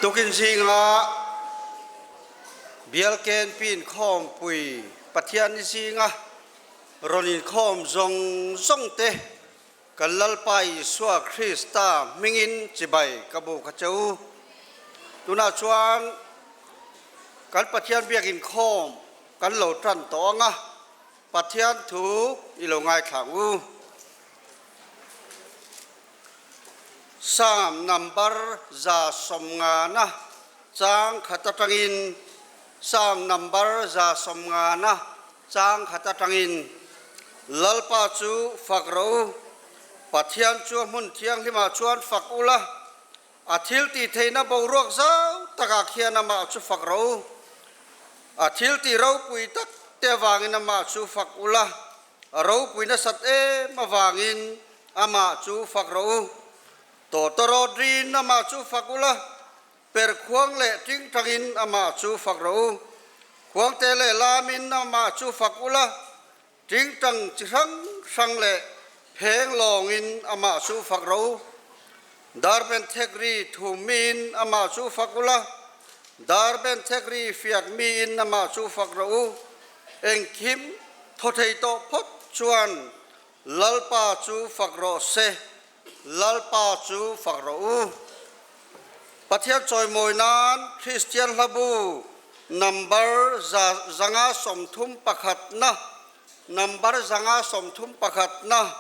Tukin zinga Bial KNP inkhawmpui Pathianni zinga rawn inkhawm zawng zawng te kan Lalpa Isua Krista hmingin chibai ka bu kha che u. Tunah chuan kan Pathian biak inkhawm kan lo tan tawh ang a, Pathian thu i lo ngaithla ang u. Psalm number 150 chang khat atangin Psalm number 150 chang khat atangin Lalpa chu fak rawh u, Pathian chu a hmun thianghlimah chuan fak ula, a thil tih theihna boruak zau takah khian amah chu fak rawh u. A thil tih ropui tak te avangin amah chu fak ula, a ropui nasat em avangin amah chu fak rawh u. Tawtawrawt rin amah chu fak ula, per khuang leh tingtangin amah chu fak rawh u. Khuangte leh lamin amah chu fak ula, tingtang chi hrang hrang leh pheng lawngin amah chu fak rawh u. Darben thekri thum miin amah chu fak ula, darben thekri fiak miin amah chu fak rawh u. Engkim thaw thei tawh phawt chuan Lalpa chu fak rawh se, Lalpa chu fak rawh u. Pathian chawimawi nan Kristian hlabu number 131, number 131,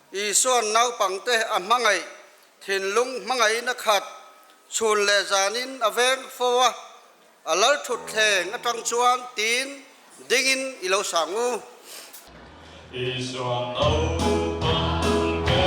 Isuan naupangte a hmangaih, thinlung hmangaihna khat, chhun leh zanin a veng fo a, A lal thutthleng atang chuan tin dingin i lo sang u. Isuan naupang te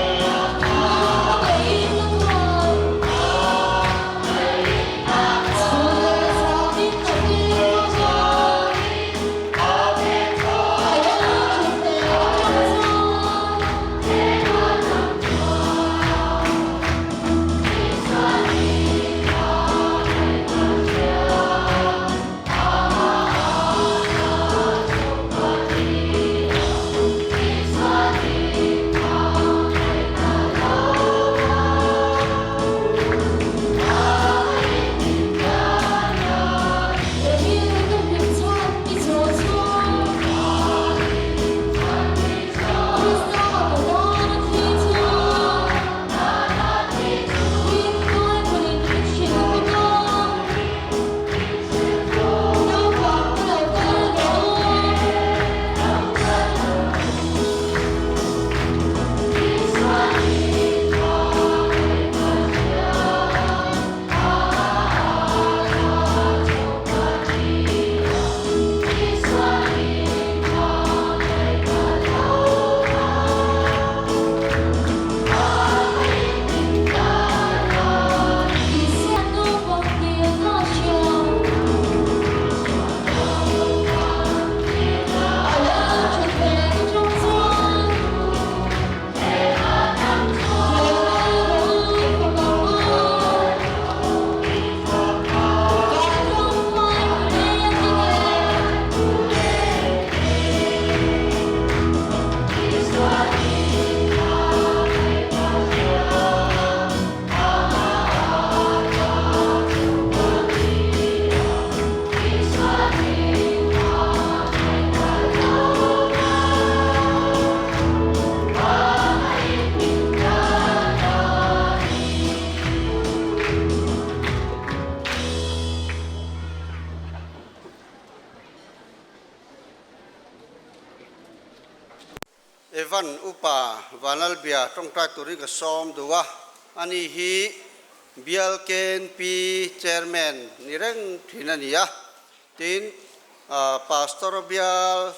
Evan Upa Vanlalbia tawngtai turin ka sawm duh a, ani hi Bial KNP Chairman ni reng thin a ni a, tin Pastor Bial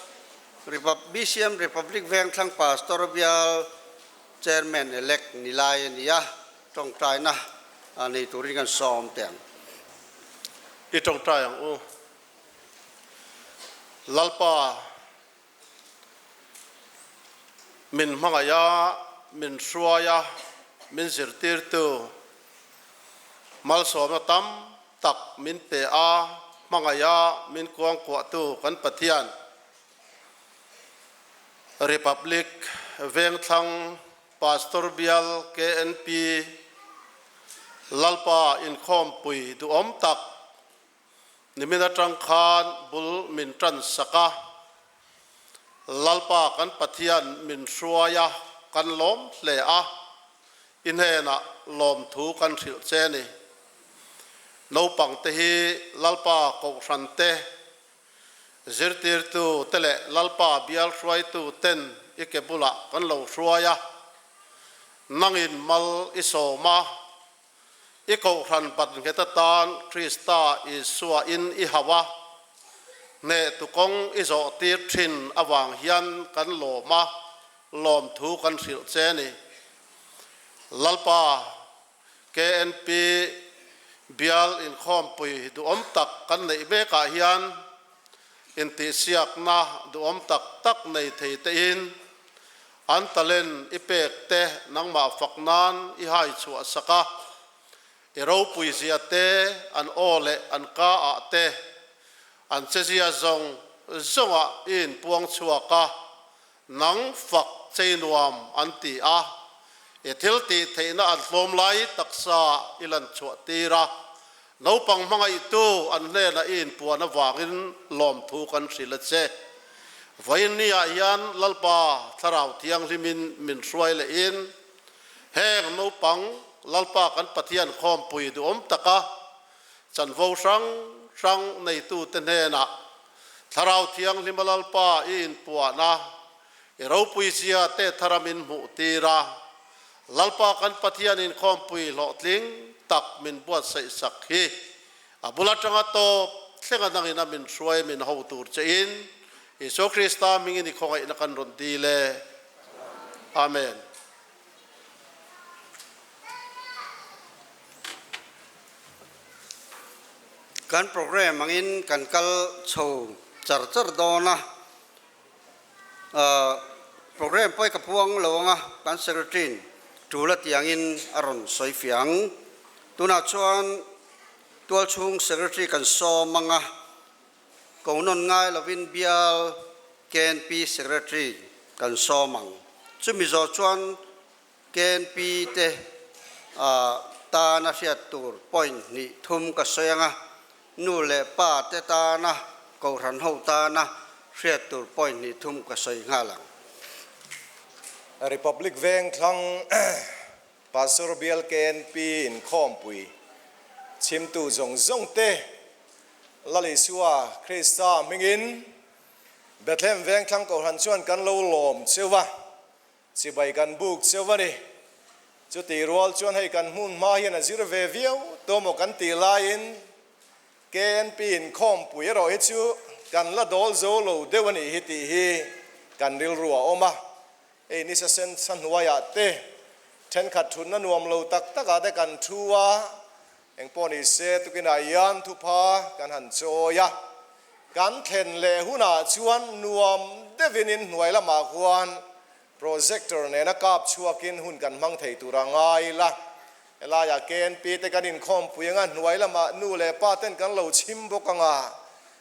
BCM Republic Vengthlang Pastor Bial Chairman elect ni lai a ni a, tawngtaina nei turin kan sawm teh ang. I tawngtai ang u. Lalpa min hmangaih a, min hruai a, min zirtirtu malsawmna tam tak min pe a, hmangaih a, min kuangkuahtu kan Pathian Republic Vengthlang Pastor Bial KNP Lalpa inkhawmpui duhawm tak. Nimin atang khan bul min tan sak a, Lalpa kan Pathian min hruai a, kan lawm hle a, i hnenah lawmthu kan hrilh che ni. Naupang te hi Lalpa Kohhran te, zirtirtu te leh Lalpa bial hruaitu ten i ke bulah kan lo hruai a, nangin mal i sawm a, I kohhran bat nghet atan Krista Isua in i hauh a, hnehtu kawng i zawhtir thin avang hian kan lawm a, lawmthu kan hrilh che ni. Lalpa, KNP bial inkhawmpui duhawm tak kan neih mekah hian intihsiakna duhawm tak tak nei thei tein An talent i pek te nangmah fak nan i hai chhuah sak a, i ropui zia te, an aw leh an ka ah te, an chezia zawng zawng ah i inpuang chhuak a, nang fak chei nuam an ti a, i thil tih theihna an tlawm lai taksa i lan chhuah tir a, naupang hmangaihtu an hnenah i inpuan avangin lawmthu kan hrilh a che. Vawiin ni ah hian Lalpa Thlarau Thianghlimin min hruai lehin heng naupang Lalpa kan Pathian khawmpui duhawm taka chanvo hrang hrang neitute hnenah Thlarau Thianghlima Lalpa i inpuan a, i ropuizia te thara min hmuh tir a, Lalpa kan Pathian inkhawmpui hlawhtling tak min buatsaih sak hi A bul atanga tawp thlenga dangin a min hruai min ho tur che in Isua Krista hmingin i khawngaihna kan rawn dil e. Amen. Kan program angin kan kal chho char char dawn a, program pawi ka puang lo anga kan secretary in tul a tih angin a rawn sawi fiah ang. Tunah chuan tualchhung secretary kan sawm anga ko nawn ngai lovin bial KNP secretary kan sawm ang. Chumi zawh chuan KNP te tana hriat tur point hnih thum ka sawi anga, nu leh pa te tana kohhran ho tana hriat tur point hnih thum ka sawi nghal ang. Republic Vengthlang Pastor Bial KNP inkhawmpui chhimtu zawng zawng te Lal Isua Krista hmingin Bethlehem Vengthlang Kohhran chuan kan lo lawm cheu a, chibai kan buk cheu a ni. Chutih rual chuan hei kan hmun hma hian a zir ve viau tawh maw kan tih laiin KNP inkhawmpui erawh hi chu kan la dawl zo lo deuh a nih hi tih hi kan rilru a awm a. Hei nisa sen sa hnuaiah te thenkhat thutna nuam lo tak takah te kan thu a, engpawh ni se tukinah hian thupha kan han chawi a, kan thlen leh hunah chuan nuam deuhin in hnuai lamah khuan projector nena kap chhuakin hun kan hmang thei tur a ngai la. Helaiah KNP te kan inkhawmpui anga hnuai lamah nu leh pa ten kan lo chhim bawk anga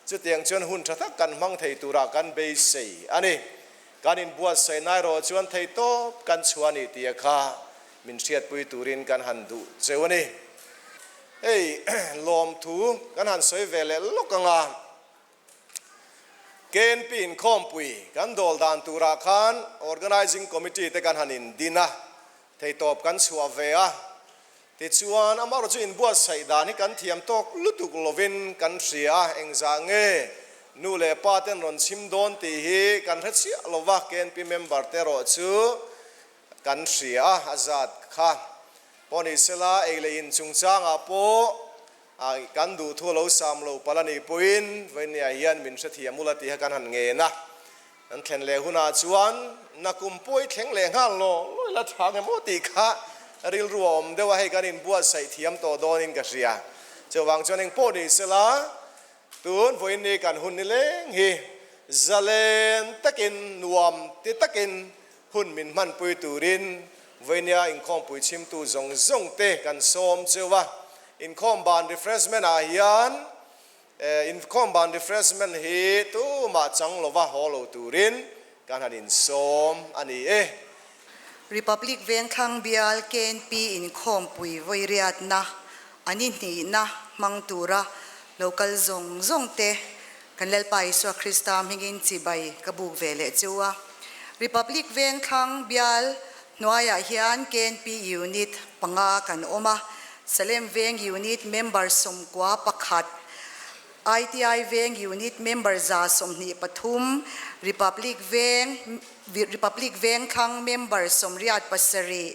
chutiang chuan hun tha tak kan hmang thei turah kan beisei a ni. Kan inbuatsaih na erawh chuan theihtawp kan chhuah a ni tih a kha min hriatpui turin kan han duh cheu a ni. Hei lawmthu kan han sawi ve leh lawk ang a, KNP inkhawmpui kan dawl dan turah khan Organising Committee te kan han indin a, theihtawp kan chhuah ve a, tichuan amaherawh chu inbuatsaih dan hi kan thiam tawk lutuk lovin kan hria a, engzah nge nu leh pa ten rawn chhim dawn tih hi kan hre chiah lova, KNP member te erawh chu kan hria a, a zat kha pawh ni sela ei leh in chungchangah pawh kan duhthu a lo sam lo palh a nih pawhin vawinia hian min hrethiam ula tih kha kan han ngen a. An thlen leh hunah chuan nakum pawi thleng leh nghal law lawi la tha nge maw tih kha rilru a awm deuh a, hei kan inbuatsaih thiam tawh dawnin ka hria. Chuvang chuan engpawh ni sela tun vawiin kan hun ni leng hi zalen takin nuam ti takin hun min hmanpui turin vawiinia inkhawmpui chhimtu zawng zawng te kan sawm cheu a. Inkhawm ban refreshment ah hian Inkhawm ban refreshment hi tumah chang lova haw lo turin kan han insawm a ni e. Republic Vengthlang Bial KNP inkhawmpui vawiriatna a ni hnihna hmang tura Lokal zawng zawng te kan Lalpa Isua Krista hmingin chibai ka buk ve leh chu a. Republic Vengthlang bial hnuaiah hian KNP Unit panga kan awm a, Salem Veng Unit member 91, ITI Veng Unit member 123, Republic Veng Republic Vengthlang member 87,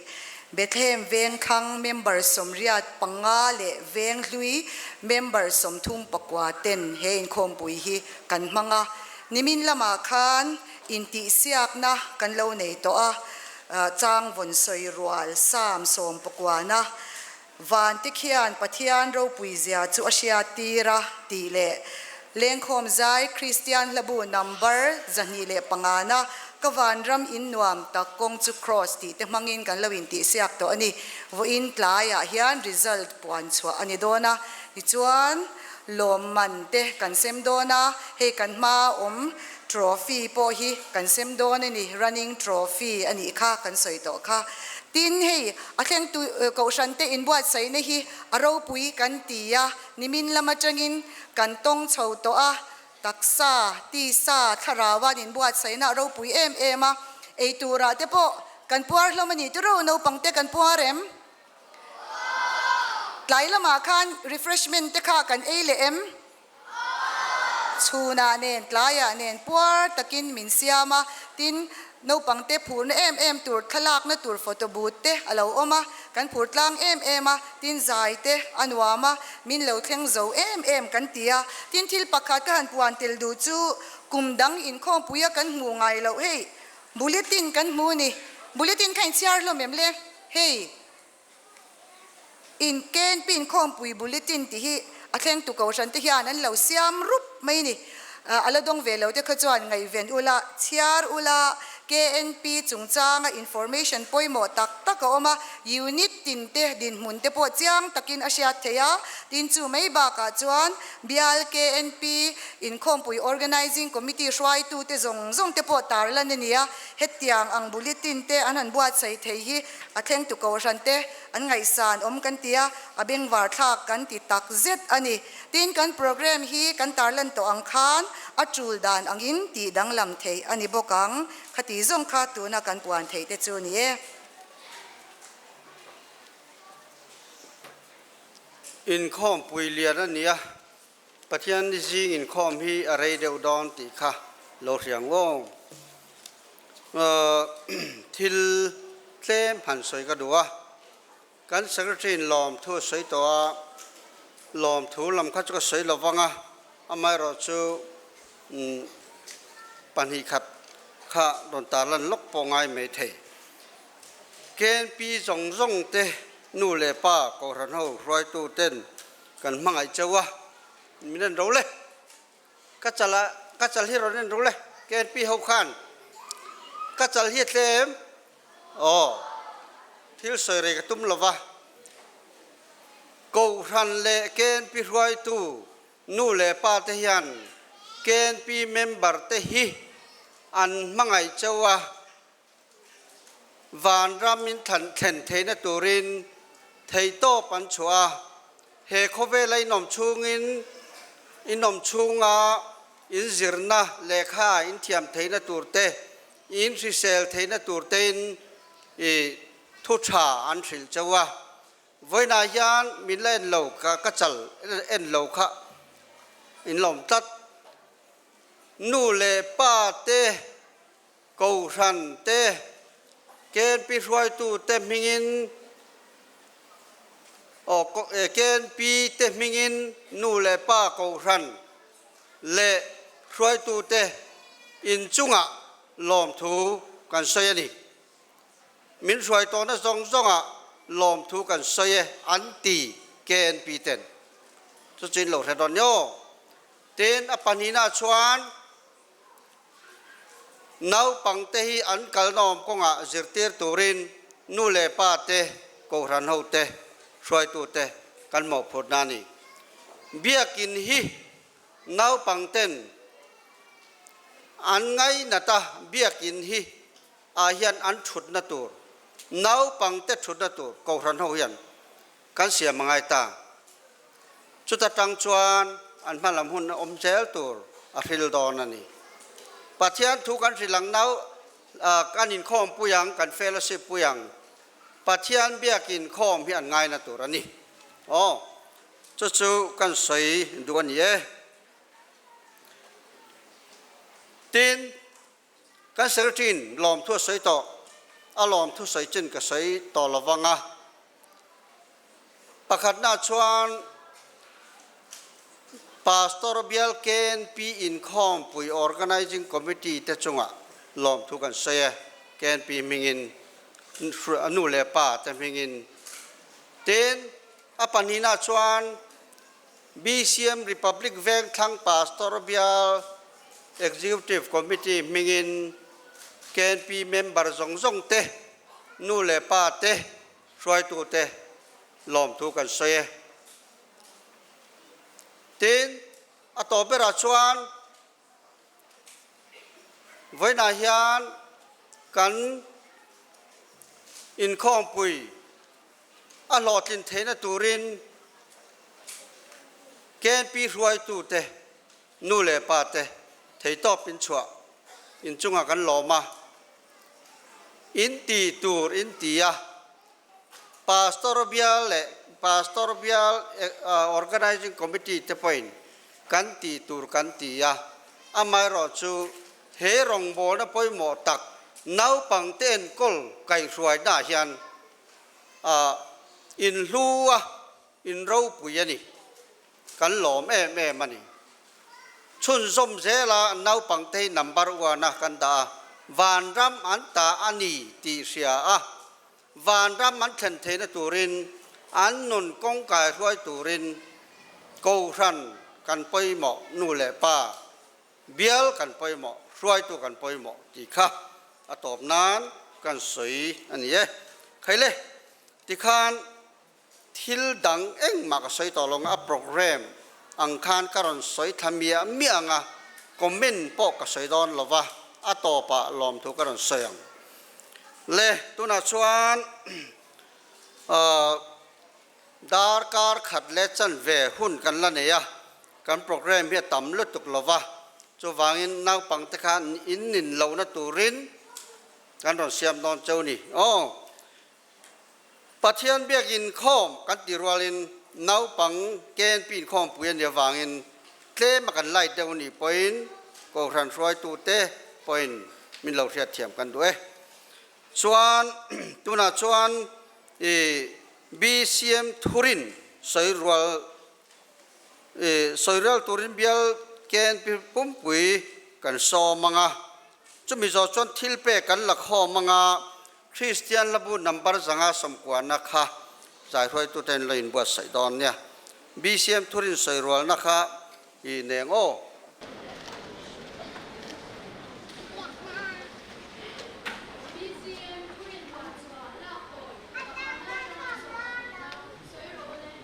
Bethlehem Vengthlang member 85 leh Venghlui member 39 ten he inkhawmpui hi kan hmang a. Nimin lamah khan intihsiakna kan lo nei tawh a, chang vawn sawi rual Psalm 19 a Van te khian Pathian ropui zia chu a hriat tir a tih leh Lengkhawm zai Kristian hlabu number 205 na Ka vanram in nuam tak kawng chu Kross tih te hmangin kan lo intihsiak tawh a ni. Vawiin tlaiah hian result puan chhuah a ni dawn a, tichuan lawmman te kan sem dawn a, hei kan hma awm trophy pawh hi kan sem dawn a ni, running trophy a nih kha kan sawi tawh kha. Tin, hei a thlengtu kohhran te inbuatsaihna hi a ropui kan ti a, nimin lam atangin kan tawng chho tawh a, taksa, tisa, thlarau an inbuatsaihna a ropui em em a, eiturah te pawh kan puar hlawm a ni tiro, naupang te kan puar em? Tlai lamah khan refreshment te kha kan ei leh em? Chhunah nen, tlaiah nen puar takin min siam a, tin, naupangte phurna em em tur, thlalakna tur photo booth te a lo awm a, kan phur tlang em em a, tin zai te a nuam a, min lo thleng zo em em kan ti a, tin thil pakhat ka han puan tel duh chu kum dang inkhawmpuia kan hmuh ngai loh hei bulletin kan hmu ni, bulletin kha inchhiar hlawm em le hei. In KNP inkhawmpui bulletin tih hi a thlengtu kohhran te hian an lo siam rup mai a ni. A la dawng ve lo te kha chuan ngaihven ula, chhiar ula, KNP chungchanga information pawimawh tak tak a awm a, unit tin te dinhmun te pawh chiang takin a hriat theih a, tin chu mai bakah chuan bial KNP inkhawmpui organizing committee hruaitute zawng zawng te pawh tarlan a ni a, hetiang ang bulletin te an han buatsaih thei hi A thlengtu kohhran te an ngaihsan awm kan ti a, a bengvar thlak kan ti tak zet a ni. Tin, kan programme hi kan tarlan tawh ang khan a tul dan angin tih danglam theih a ni bawk ang. Khati zawng kha tuna kan puan theih te chu ni e. Inkhawmpui lian a nia, Pathian ni zing inkhawm hi a rei deuh dawn tih kha lo hria ngawng. Thil tlem han sawi ka duh a, kan Secretary in lawmthu a sawi tawh a, lawmthu lam kha chu ka sawi lo vang a, amaherawhchu pahnih khat kha rawn tarlan lawk pawh ngai mai thei. KNP zawng zawng te nu leh pa Kohhran ho hruaitu ten Kan hmangaih cheu a, min en ro le. Ka chal a, ka chal hi rawn en ro le. KNP ho khan ka chal hi a tlem. Aw, thil sawi rei ka tum lo va. Kohhran leh KNP hruaitu nu leh pa te hian KNP member te hi an hmangaih cheu a. Vanram in thlan thlen theihna turin theihtawp an chhuah a, he khawvela in awm chhungin in awm chhunga in zirna lehkha in thiam theihna tur te, in hrisel theihna tur tein i thu tha an hrilh cheu a. Vawiinah hian min la en lo ka ka chal en lo kha in lawm tlat. Nu leh pa te Kohhran te, KNP hruaitute hmingin aw KNP te hmingin nu leh pa Kohhran leh hruaitute inchungah lawmthu kan sawi a ni. Min hruai tawhna zawng zawngah lawmthu kan sawi e an ti KNP ten. Chu chu in lo hre dawn ni aw. Tin, a pahnihna chuan Naupangte hi an kalnawm kawngah zirtir turin nu leh pa te, kohhran ho te, hruaitu te kan mawhphurhna a ni. Biakin hi naupangten an ngainat a, biakin hi ah hian an thutna tur, naupangte thutna tur kohhran ho hian kan siam a ngai ta. Chuta tang chuan. an hma lam hun awm zel tur a hril dawn a ni. Pathian thu kan hrilh ang nau kan inkhawm pui ang, kan fellowship pui ang. Pathian biak inkhawm hi an ngaina tur a ni. Aw, chu chu kan sawi duh a ni e. Tin, kan Secretary-in lawmthu a sawi tawh, a lawmthu sawi chin ka sawi tawh lo vang a. Pakhatna chuan Pastor Bial KNP Inkhawmpui Organizing Committee te chungah lawmthu kan sawi e, KNP hmingin, nu leh pa te hmingin. Tin, a pahnihna chuan BCM Republic Vengthlang Pastor Bial Executive Committee hmingin KNP member zawng zawng te, nu leh pa te, hruaitute lawmthu kan sawi e. Tin, a tawp berah chuan vawiinah hian kan inkhawmpui a hlawhtlin theihna turin KNP hruaitute nu leh pa te theitawp in chhuah inchungah kan lawm a. In ti tur in ti a, Pastor bial leh Pastor bial Organizing Committee te pawhin kan ti tur kan ti a, amaherawh chu he rawngbawlna pawimawh tak naupangte enkawl kaihhruainaah hian inhlu a, In ropui a ni. Kan lawm em em a ni. Chhunzawm zela naupangte hi number one a kan dah a, vanram an ta a ni tih hria a, vanram an thlen theihna turin an nun kawngkai hruai turin Kohhran kan pawimawh, nu leh pa bial kan pawimawh, hruaitu kan pawimawh tih kha a tawp nan kan sawi a ni e. Khaile, tikhan Thil dang engmah ka sawi tawh lo ang a program ang khan ka rawn sawi thla miah miah ang a, comment pawh ka sawi dawn lo va, a tawpah lawmthu ka rawn sawi ang. Le, tunah chuan darkar khat leh chanve hun kan la nei a, kan program hi a tam lutuk lo va, chuvangin naupangte khan in nin lohna turin kan rawn siam dawn cheu ni. Aw. Pathian biak inkhawm kan tih rualin naupang KNP inkhawmpui a nih avangin tlem a kan light deuh anih pawhin Kohhran hruaitute pawhin min lo hriatthiam kan duh e. Chuan tunah chuan i BCM Thurin sawi rual i sawi rual turin bial KNP pumpui kan sawm ang a, chumi zawh chuan thil pek kan la khawm ang a, Kristian hlabu number 500 kuahna kha zaihruaitute an lo inbuatsaih dawn nia. BCM thurin sawi rualna kha i neng aw. BCM thurin ruahchhuah lak tawi pakhatna atanga sawmhnih na sawi rawh le.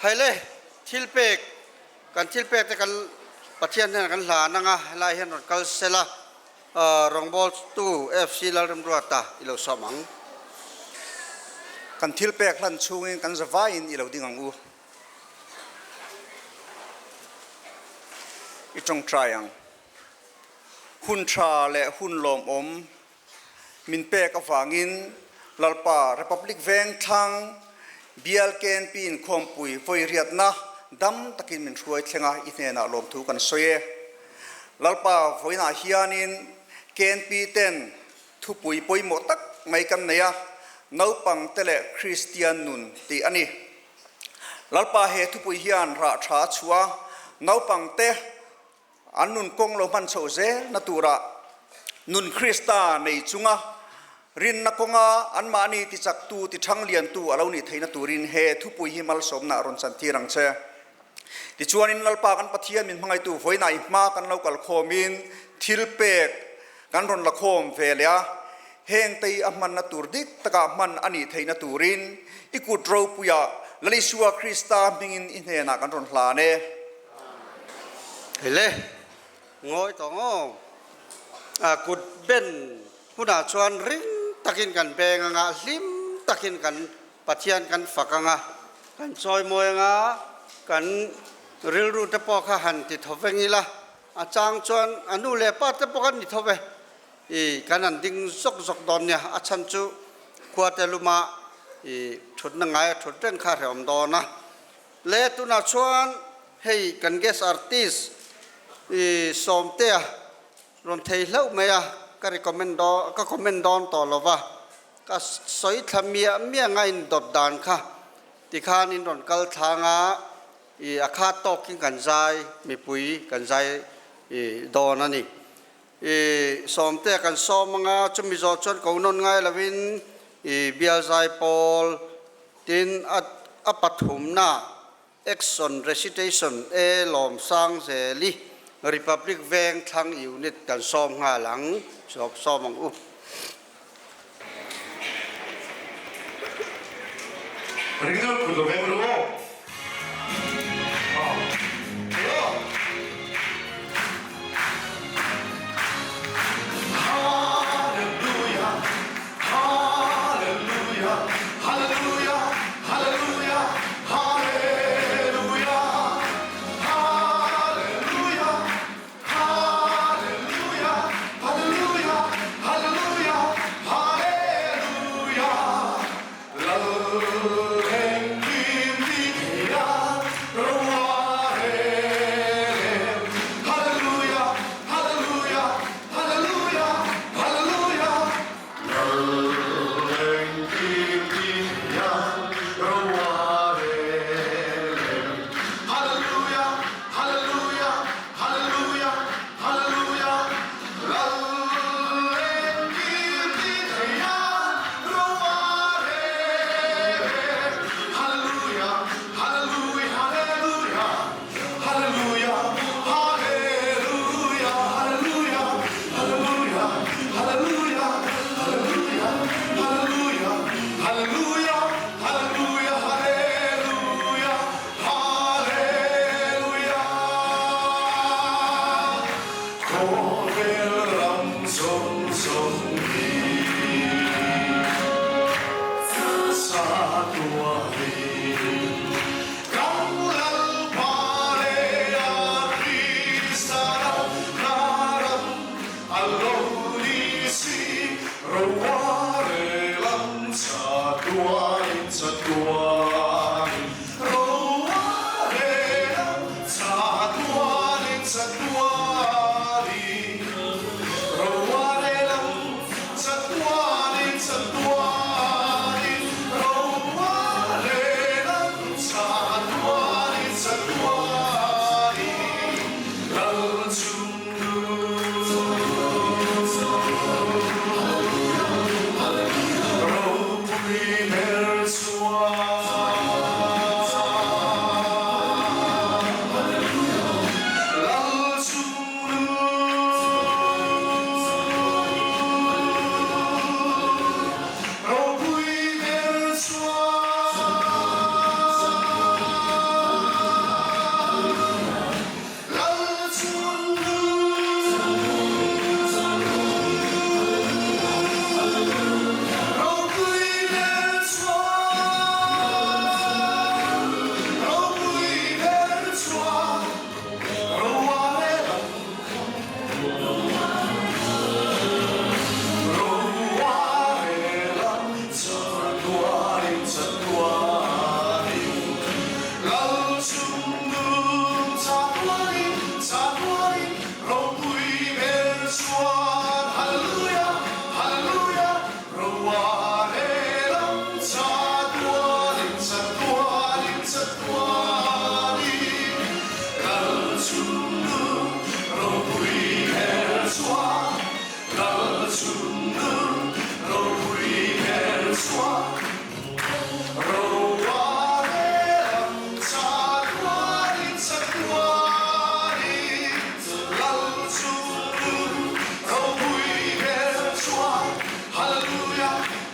Haile thilpek kan thilpek te kan Pathian hnenah kan hlan anga helai hian rawn kal sela rawngbawl tu FC Lalremruata i lo sawm ang. Kan thilpek hlan chhungin kan zavaiin i lo ding ang u. I tawngtai ang. Hun tha leh hun lawmawm min pek avangin Lalpa Republic Veng thlang Bial KNP inkhawmpui vawiriatna dam takin min hruai thleng a, i hnenah lawmthu kan sawi e. Lalpa vawiinah hianin KNP ten thupui pawimawh tak mai kan nei a, naupang te leh Kristian nun tih a ni. Lalpa he thupui hian rah tha a chhuah a, naupang te An nun kawng lo hman chhoh zel na turah nun Krista nei chunga rinna kawnga anmahni tichaktu, tithangliantu a lo nih theihna turin he thupui hi malsawmna a rawn chantir ang che. Tichuanin Lalpa kan Pathian min hmangaihtu vawiinah i hma kan lo kal khawmin thil pek kan rawn la khawm ve leh a, heng te hi a hmanna tur dik takah hman a nih theihna turin i kut ropuiah Lal Isua Krista hmingin i hnenah kan rawn hlan e. Hele, ngawi tawh ngaw. A kut ben hunah chuan ring takin kan beng anga, hlim takin kan Pathian kan fak anga, kan chawimawi anga, kan rilru te pawh kha han ti tho veng ila, a chang chuan a nu leh pa te pawh kan ni tho ve. I kan han ding zawk zawk dawn nia, a chhan chu khua te luma i thutna ngai a thut reng kha a hrehawm dawn a. Le tunah chuan hei kan guest artist i Sawmtea rawn thei hlauh mai a, ka recommend dawn ka comment dawn tawh lo va, ka sawi thla miah miah anga in dawt dan kha tikhan in rawn kal thlang a, i a khat tawkin kan zai mipui kan zai i dawn a ni. I Sawmtea kan sawm anga chumi zawh chuan ko nawn ngai lovin i bial zai pawl Tin, a a pathumna Action Recitation A Lawmsang Zeli Republic Veng thlang Unit kan sawm nghal ang, sawm ang u. Ringtu kut lo veng ru aw.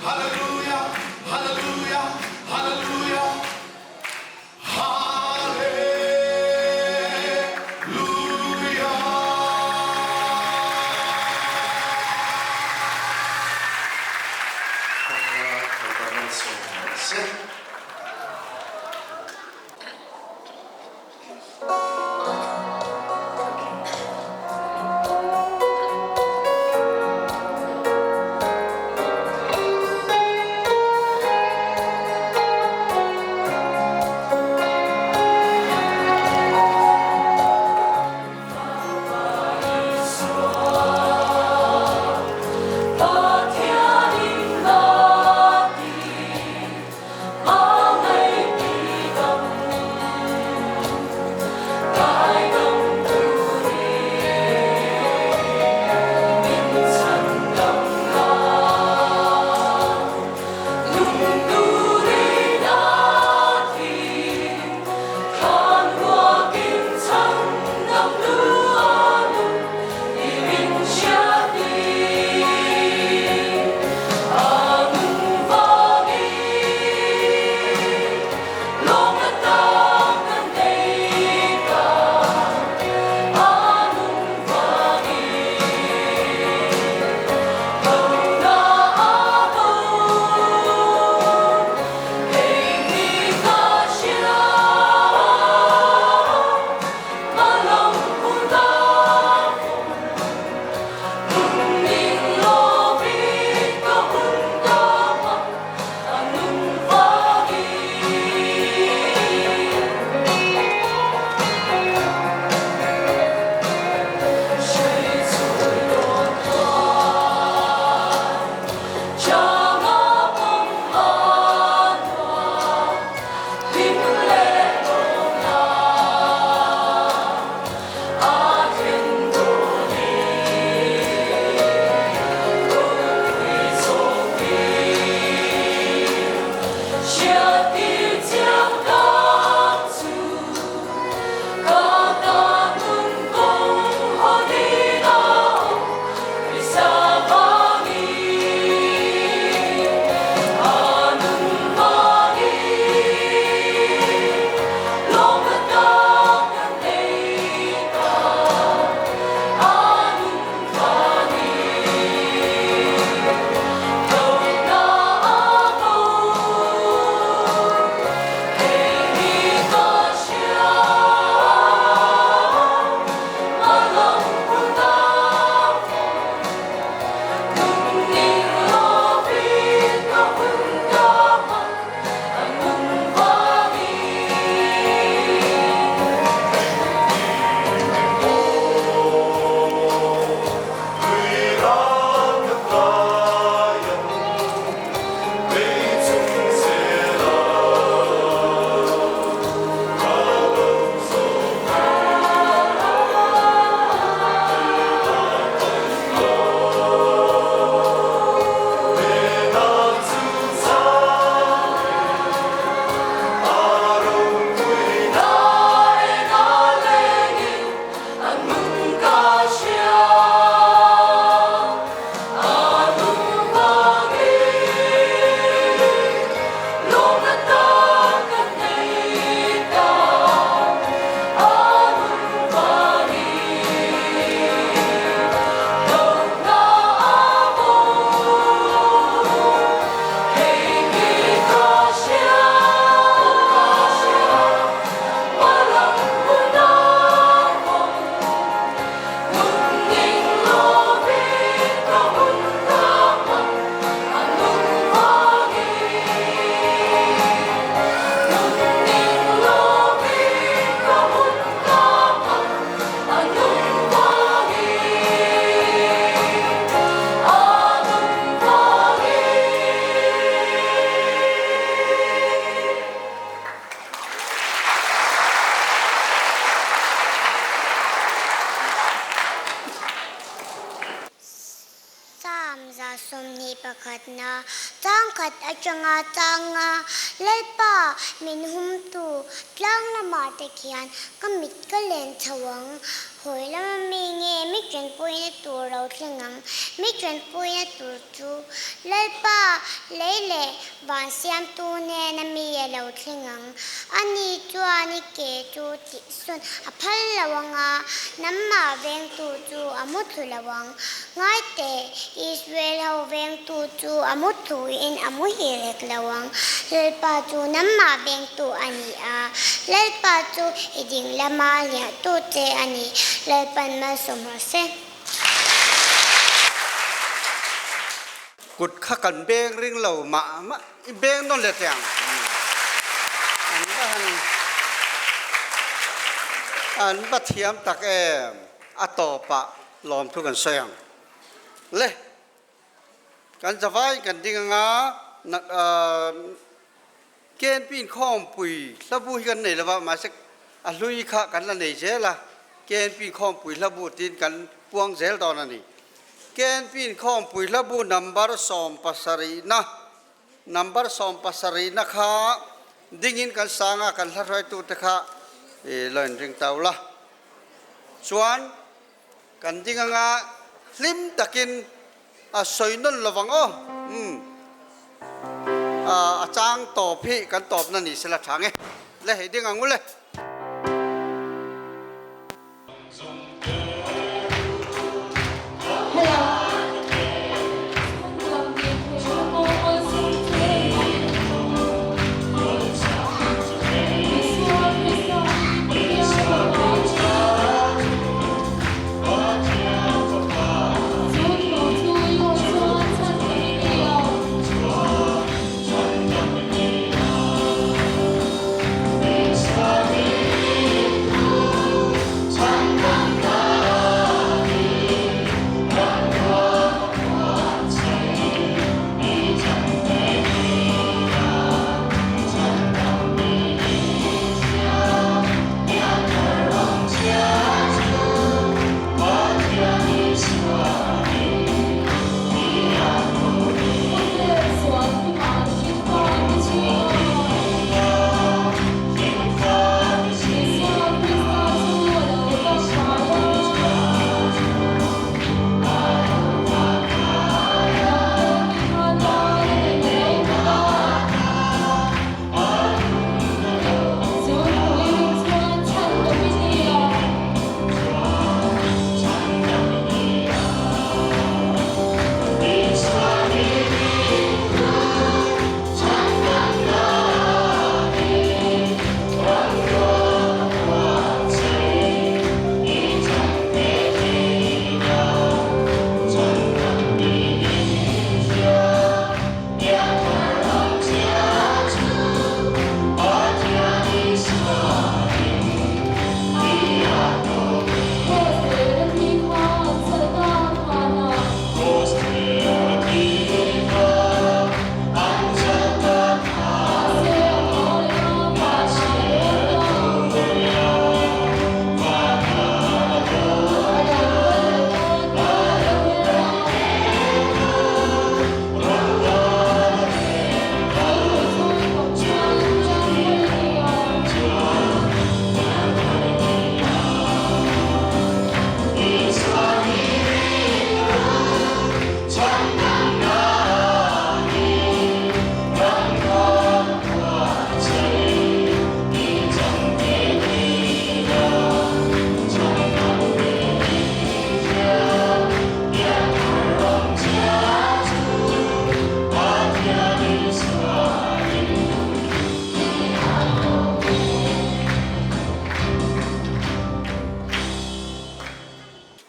Hallelujah, Hallelujah, Hallelujah, Hallelujah. Psalm 21 na changkhat atanga changa Lalpa min humtu tlang lamah te khian ka mit ka len chho ang. Hawi lama mi nge mi ṭanpuina tur lo thleng ang? Mi ṭanpuina tur chu Lalpa lei leh van siamtu hnena mi a lo thleng ang. Ani chuan i ke chu tihsawn a phal lo ang a, nangmah vengtu chu a mu thlu lo ang. Ngai teh, Israel ho vengtu chu a mu thluin a muhil hek lo ang. Lalpa chu nangmah vengtu a ni a, Lalpa chu i ding lama liahtu che a ni. Lalpan malsawm rawh se. Kut kha kan beng ring lo mah mah i beng nawn leh teh ang. An va han an va thiam tak em a tawpah lawmthu kan sawi ang. Le kan zavai kan ding anga KNP inkhawmpui hlabu hi kan nei lova mahse a hlui kha kan la nei zel a, KNP inkhawmpui hlabu tiin kan puang zel dawn a ni. KNP inkhawmpui hlabu number sawmpasarihna number sawmpasarihna kha dingin kan sang a, kan hla hruaitute kha i lo inring tau la. Chuan kan ding anga hlim takin A sawi nawn lovang aw. Umm. A chang tawp hi kan tawpna ni sela tha nge. Le hei ding ang u le.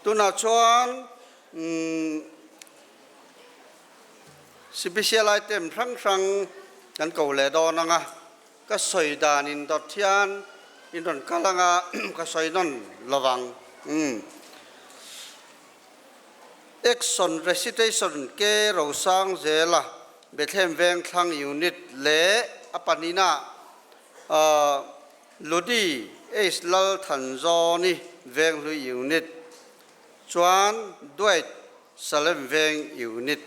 Tunah chuan Special item hrang hrang kan ko leh dawn ang a, ka sawi dan in dawt hian in rawn kal ang a, ka sawi nawn lovang. Action Recitation Ke Rosang Zela Bethlehem Vengthlang Unit leh a pahnihna Ludi Ace Lal Thanzawni Venghlui Unit chuan Dwight Salem Veng Unit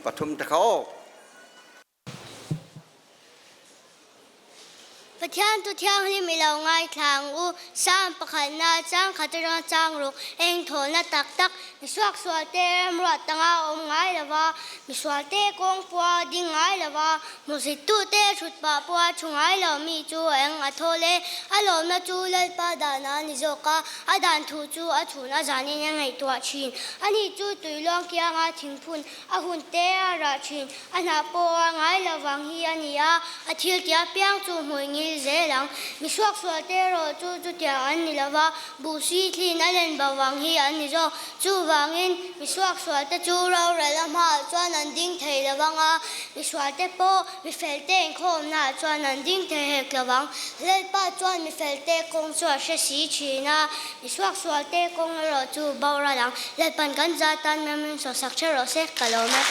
pathum te kha aw. Pathian thu thianghlim i lo ngaithla ang u. Psalm pakhatna chang khat atanga chang ruk eng thawhna tak tak misuaksualte remruat tanga awm ngai lova, misualte kawng pua ding ngai lova, hmuhsittute thut pah pawha thu ngai lo mi chu eng a thawl e. A lawmna chu Lalpa dana a ni zawk a, a dan thu chu a chhun a zanin a ngaihtuah thin. Ani chu tuiluang kianga thingphun a hun te a rah thin. A hnah pawh a ngai lo vang hi a ni a, a thil tih apiang chu hmui ngil zel ang. Mi suaksual te erawh chu chutiang an ni lo va, buh si thlin a len bo vang hi an ni zawk. Chuvangin, mi suaksual te chu rorel a hmaah chuan an ding thei lo vang a, mi sual te pawh mi fel te inkhawmnaah chuan an ding thei hek lo vang. Lalpa chuan mi fel te kawng chu a hre si thin a, mi suaksual te kawng erawh chu boral ang. Lalpan kan za tan mem in sawsak ṭha rawh se, ka lawm e.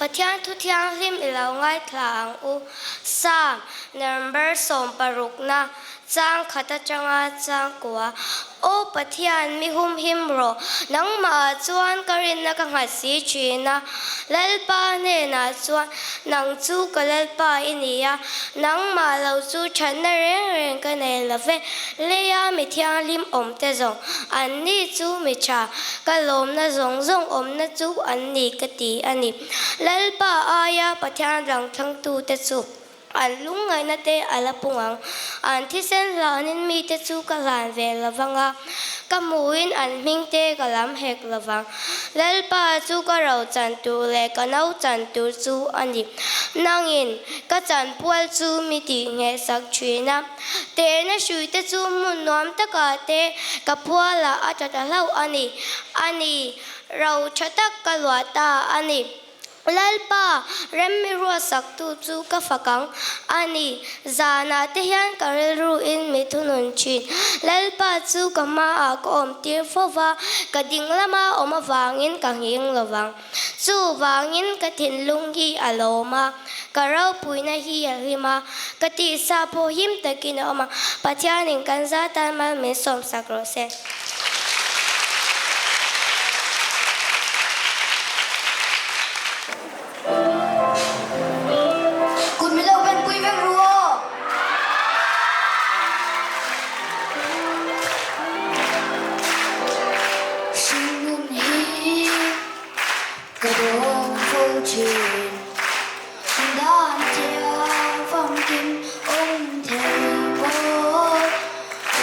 Pathian thu thianghlim i lo ngaithla ang u. Psalm number sawmparukna chang khat atanga chang kua. Aw Pathian, mi humhim rawh, nangmahah chuan ka rinna ka nghat si thin a. Lalpa hnenah chuan, Nang chu ka Lalpa i ni a, nangmah lo chu thatna reng reng ka nei lo ve. Leia mi thianghlim awmte zawng, an ni chu mi tha, ka lawmna zawng zawng awmna chu an ni ka ti a ni. Lalpa aia Pathian rangthlangtute chu. An lungngaihna te a la pung ang. An thisen hlanin mite chu ka hlan ve lo vang a, ka hmuhin an hming te ka lam hek lo vang. Lalpa chu ka ro chan tur leh ka no chan tur chu a ni. Nangin ka chanpual chu mi tih nghehsak thin a, tehna hruite chu hmun nuam takah te ka phualah a tla ta hlauh a ni. A ni, ro tha tak ka luah ta a ni. Lalpa, remmi ruatsaktu chu ka fak ang a ni. Zanah te hian ka rilruin mi thunun thin. Lalpa chu ka hmaah ka awm tir fo va, ka ding lama awm avangin ka nghing lo vang. Chuvangin ka thinlung hi a lawm a, ka ropuina hi a hlim a, ka tihsa pawh him takin a awm a, Pathianin kan za tan mal min sawmsak rawh se. Kut min lo ben pui vek ru aw. Hringnun hi ka dawng fo thin. Dan thiang famkim awm thei pawh.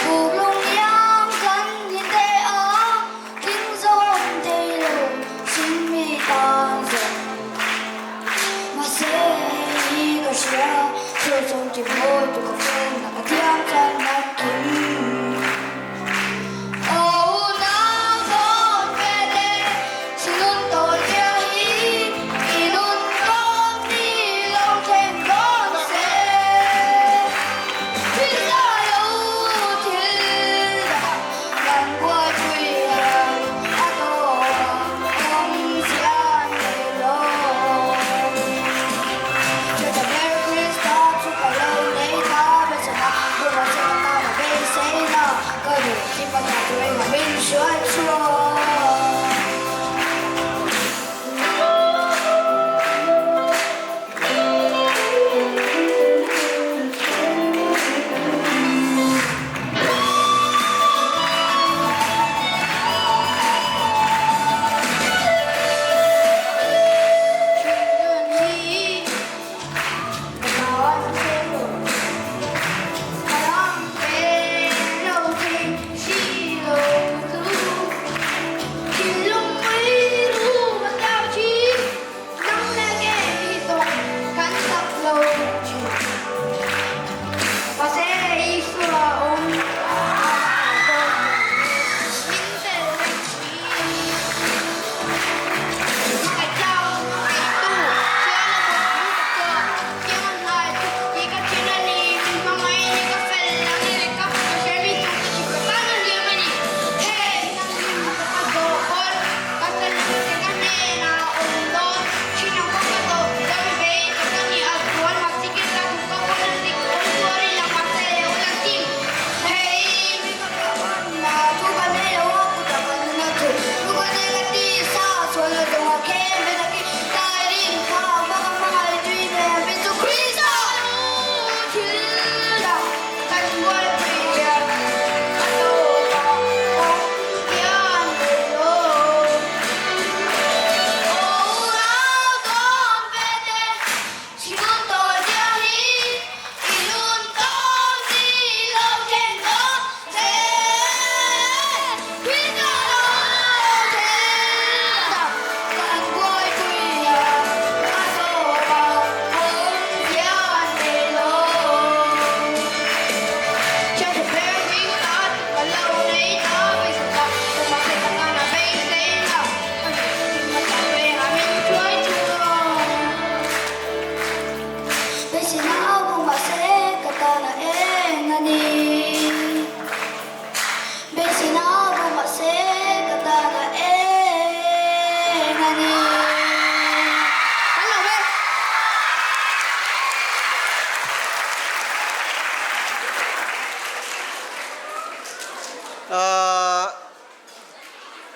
Buk lung iang kan ni teh a, tling zawm thei lo sin mi tan zawng. Mahse hei hi ka hria, thil chawm ti mawi tu ka fel na ka thiam chan na kim.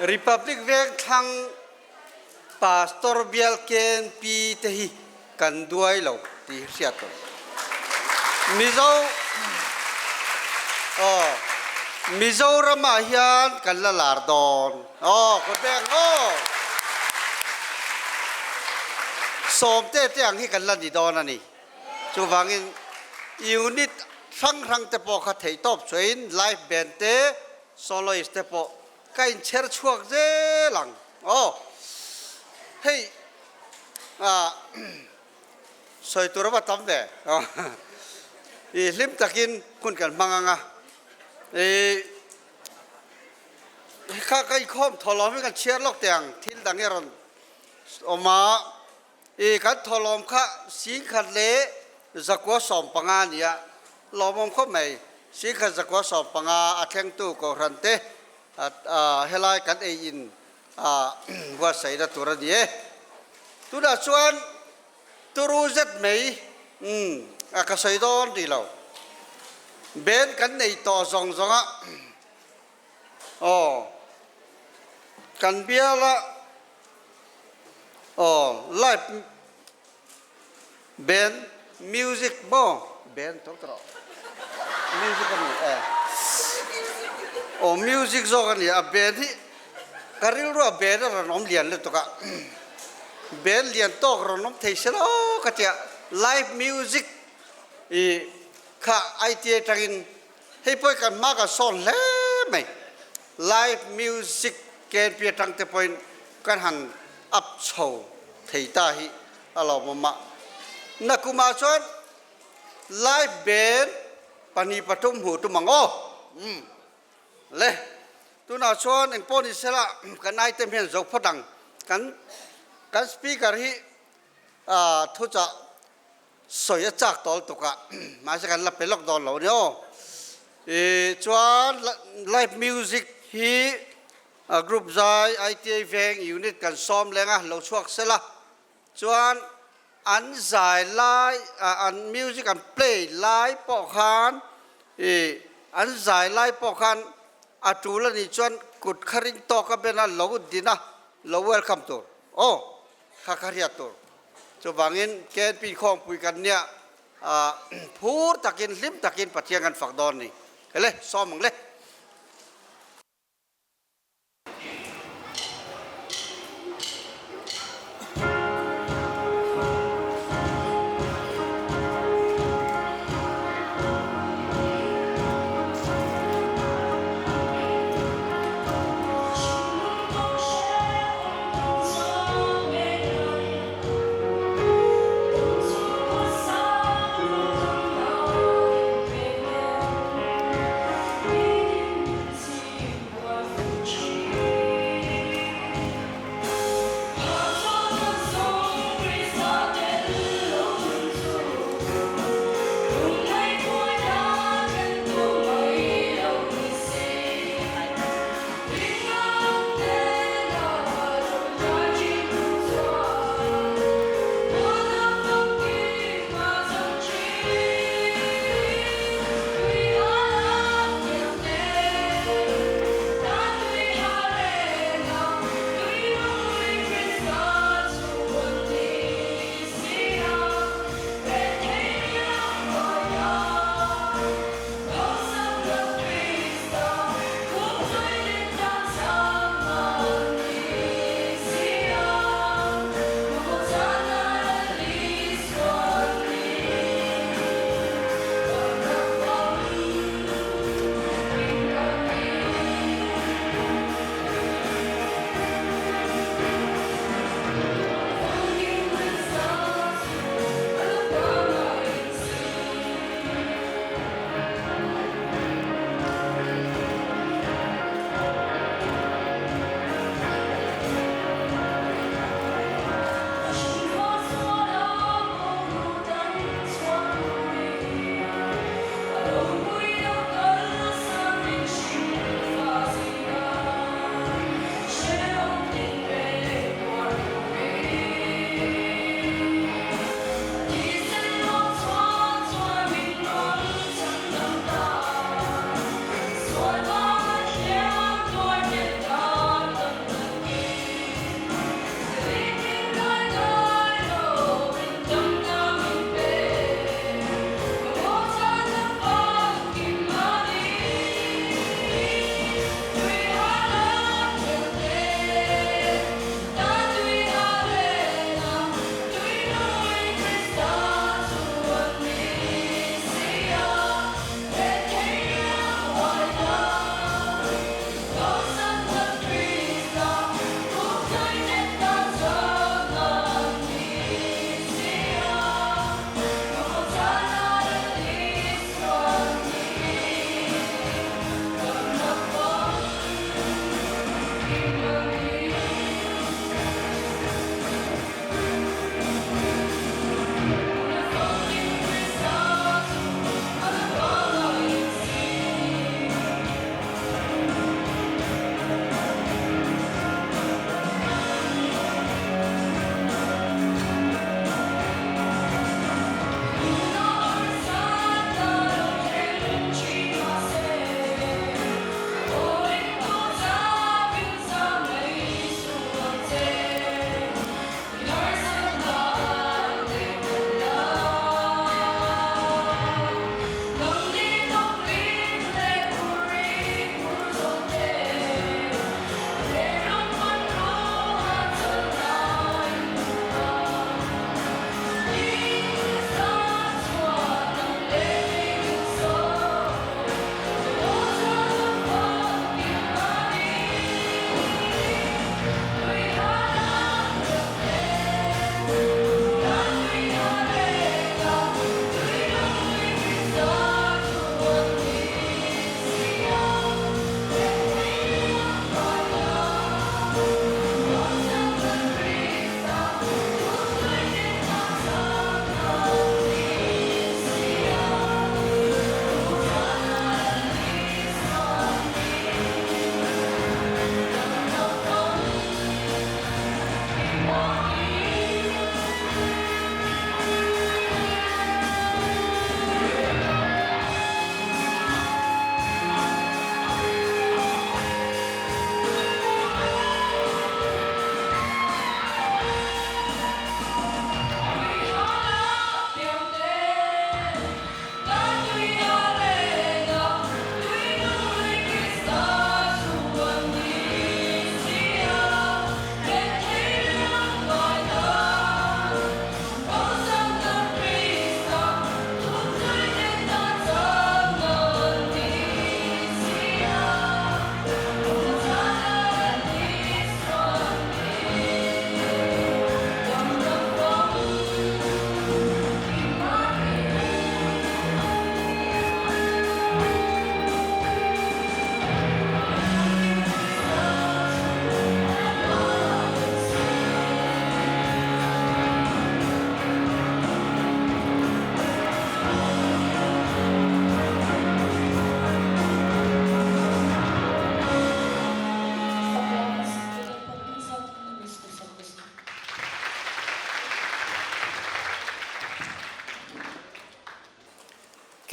Republic Vengthlang Pastor bial KNP te hi kan duai lo tih hi hriat tur. Mizo aw Mizoram ah hian kan la lar dawn aw kut beng aw sawmte te ang hi kan la ni dawn a ni. Chuvangin unit hrang hrang te pawh kha theihtawp chuain live band te soloist te pawh Ka inchher chhuak zel ang aw. Hei ah sawi tur a va tam ve. I hlim takin hun kan hmang ang a. I kha ka inkhawm thawhlawm hi kan chhiar lawk teh ang thil dang hi a rawn awm a. I kan thawhlawm kha singkhat leh zakua 15 a ni a, lawmawm khawp mai. Singkhat zakua 15 a thlengtu Kohhran te helai kan ei in buatsaihna tur a ni e. Tunah chuan turu zet mai a ka sawi dawn rih lo. Band kan nei tawh zawng zawng a, aw kan biala Aw live band music maw band tho tawh music a ni e aw music zawk a ni a band hi ka rilru a band a rawn awm lian lutuk a band lian tawk rawn awm thei se lo ka tia live music ih kha ITA tangin Hei pawh hi kan hma kan sawn hle mai. Live music KNP atang te pawhin kan han up chho thei ta hi a lawmawm a. Nakumah chuan live band 2 3 hmuh tum ang aw. Umm le tunah chuan engpawh ni sela kan item hian zo phawt ang. Kan kan speaker hi thuchah Sawi a chak tawl tuk a, mahse kan la pe lawk dawn lo a ni aw. I chuan live music hi group zai ITI veng unit kan sawm leng a, lo chhuak sela. Chuan an zai lai an music an play lai pawh khan i an zai lai pawh khan a tul a nih chuan kut kha ring tawk a ben a lo din a, lo welcome tur aw kha kha hriat tur. Chuvangin KNP khawngpui kan nia phur takin hlim takin Pathian kan fak dawn a ni. Hele, sawm ang le.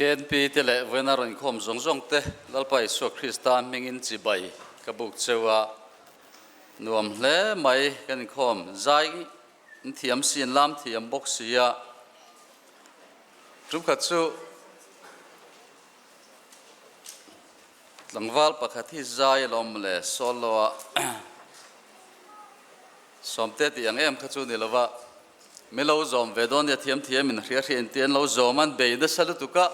KNP te leh vawiina rawn inkhawm zawng zawng te Lalpa Isua Krista hmingin chibai ka buk cheu a, nuam hle mai kan inkhawm zai in thiam si in lam thiam bawk si a, tumkhat chu tlangval pakhat hi zai alawm le solo a sawmte tih ang em kha chu ni lova. Mi lo zawm ve dawn nia thiam thiam in hria hria in ti an lo zawm an bei nasa lutuk a,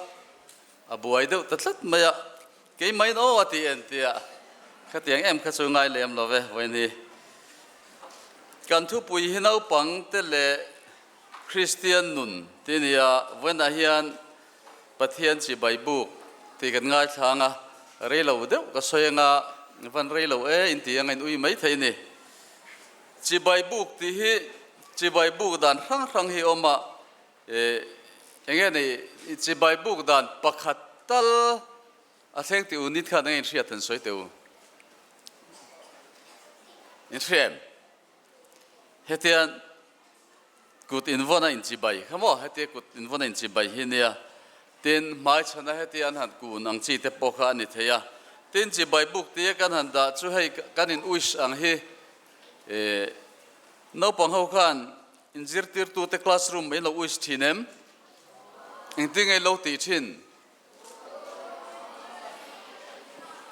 a buai deuh ta tlat mai a, keimah in aw a ti en tia khatiang em kha chu ngai lem lo ve vawiin hi. Kan thupui hi naupang te leh Kristian nun ti nia vawiinah hian Pathian chi Baibuk tih kan ngaithlang a, rei lo deuh ka sawi anga van rei lo e in ti anga in ui maithei ni. Chibai buk tih hi chibai buk dan hrang hrang hi awm a, eh enge ni chibai buk dan pakhat tal a thleng tih u nit khan enge in hriat han sawi teh u. In hria em? Hetian kut invawn a inchibai kha maw? Hetia kut invawn a inchibai hi nia. Tin, hmaichhana hetia an han kun ang chi te pawh kha a ni thei a. Tin, chibai buk tia kan han dah chu hei kan in wish ang hi eh naupang ho khan inzirtirtute classroom in lo wish thin em? Engtin nge lo tih thin?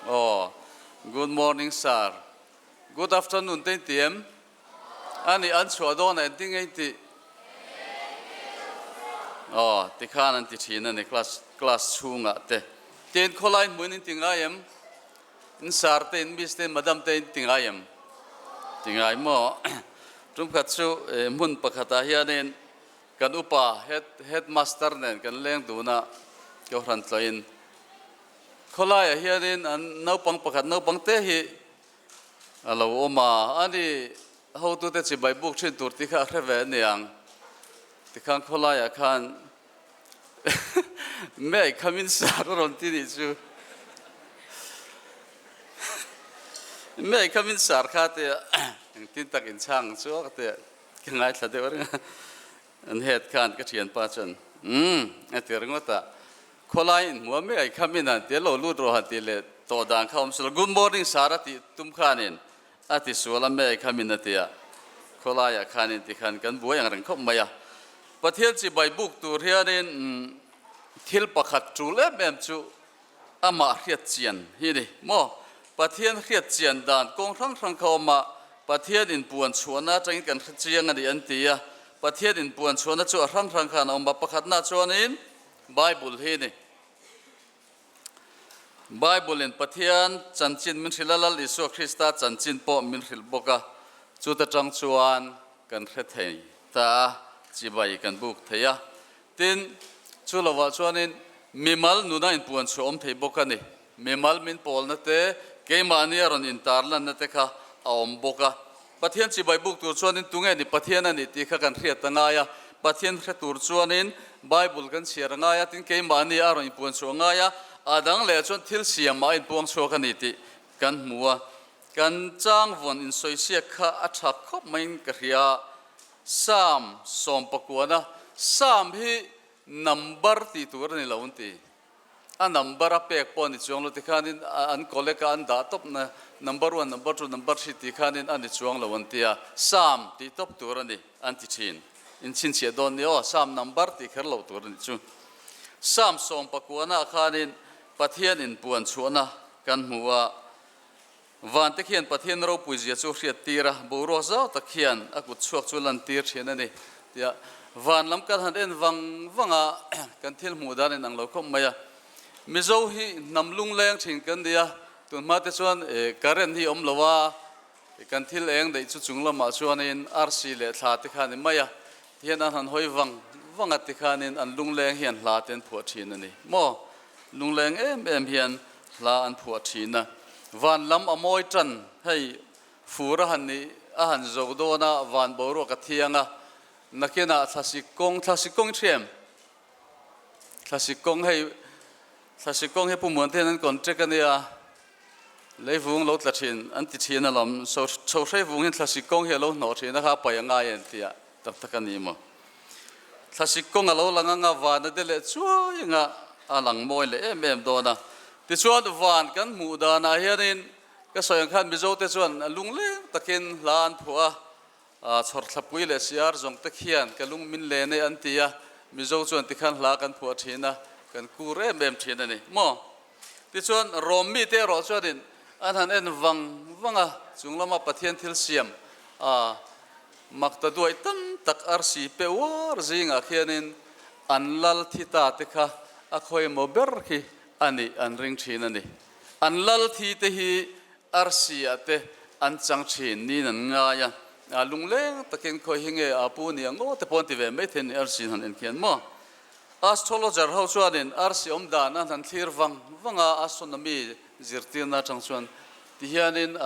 Aw, good morning sir. Good afternoon te in ti em? A nih an chhuah dawn a engtin nge in tih? Aw, tikhan an ti thin a ni class class chhungah te. Tin khawlai hmuin in ti ngai em? In sir te, in miss te, in madam te in ti ngai em? Ti ngai maw? Tumkhat chu hmun pakhatah hianin Kan upa head headmaster nen kan leng dun a, Kohhran tlawhin khawlaiah hianin an naupang pakhat naupang te hi a lo awm a, ani hotute chibai buk thin tur tih kha a hre ve aniang. Tikhan khawlaiah khan May I come in sir a rawn ti nih chu. May I come in sir kha tia engtin tak inchhang chu a ka ti a. Ka ngaithla deuh reng a, an head khan ka thianpa chuan umm a ti ringawt a, khawlai inhmuh a mek ai kha min han ti a, lo lut rawh han tih leh tawh dan kha awm silo, good morning sir a tih tum khanin a ti sual a mek ai kha min a ti a, khawlaiah khanin tikhan kan buai ang reng khawp mai a, Pathian chibai buk tur hianin thil pakhat tul em em chu Amah hriat chian hi ni maw? Pathian hriat chian dan kawng hrang hrang kha awm a, Pathian inpuan chhuahna atangin kan hre chiang a ni an ti a. Pathian inpuan chhuahna chu a hrang hrang khan a awm a, pakhatna chuanin Bible hi ni. Bible in Pathian chanchin min hrilh a, Lal Isua Krista chanchin pawh min hrilh bawk a, chuta tang chuan kan hre thei ta a, chibai kan buk thei a. Tin, chu lovah chuanin mimal nuna inpuan chhuah awm thei bawk a ni. Mimal min pawlna te, keimahni a rawn intarlanna te kha a awm bawk a. Pathian chibai buk tur chuanin tunge ni Pathian a nih tih kha kan hriat a ngai a. Pathian hre tur chuanin Bible kan chhiar a ngai a, tin keimahni a rawn inpuan chhuah a ngai a, a dang leh chuan thil siamah a inpuang chhuak a ni tih kan hmu a. Kan changvawn insawisiak kha a tha khawp maiin ka hria. Psalm sawmpakuana Psalm hi number tih tur a ni lo an ti. A number a pek pawh a ni chuang lo tikhanin an collect a an dah tawp na number one, number two, number three tih khanin a ni chuang lo an ti a. Psalm tih tawp tur a ni an ti thin. Inchhinchhiah dawn ni aw Psalm number tih kher loh tur a ni chu. Psalm sawmpakuana khanin Pathian inpuan chhuahna kan hmu a. Vante khian Pathian ropui zia chu hriat tir a, boruak zau tak khian a kut chhuak chu lan tir thin a ni tia van lam kan han en vang vang a, kan thil hmuh dan in ang lo khawp mai a. Mizo hi hnam lungleng thin kan ni a, tunhma te chuan current hi awm lo a, kan thil eng daih chu chung lamah chuanin arsi leh thla te kha a ni mai a, tihian an han hawi vang vang a tikhanin an lungleng hian hla te an phuah thin a ni maw? Lungleng em em hian hla an phuah thin a, van lam a mawi tan, hei fur a han nih a han zo dawn a, van boruak a thiang a, nakinah thlasik kawng, thlasik kawng i hria em? Thlasik kawng hei, thlasik kawng hi Pu Muante hian an contract a nia, leivung lo tla thin an ti thin alawm, chho hrei vung hian thlasik kawng hi a lo hnawh thin a kha a pai a ngai an ti a, tak tak a ni maw? Thlasik kawng a lo lang anga van a de leh chuai anga. a lang mawi leh em em dawn a. Tichuan van kan hmuh danah hianin ka sawi ang khan Mizote chuan lungleng takin hla an phuah a, chhawrthlapui leh siar zawng te khian ka lung min len e an ti a, Mizo chuan tikhan hla kan phuah thin a, kan kur em em thin a ni maw? Tichuan Rom mite erawh chuanin an han en vang vang a, chung lama Pathian thil siam a makta duai tam tak arsi pe uar zingah khianin an lal thi ta te kha a khawimaw ber khi a nih an ring thin a ni. An lal thi te hi arsi ah te an chang thin niin an ngai a, a lungleng takin khawi hi nge a pu ni ang aw te pawh an ti ve mai thei a ni arsi han en khian maw. Astrologer ho chuanin arsi awm dan an han thlir vang vang a, astronomy zirtirna atang chuan ti hianin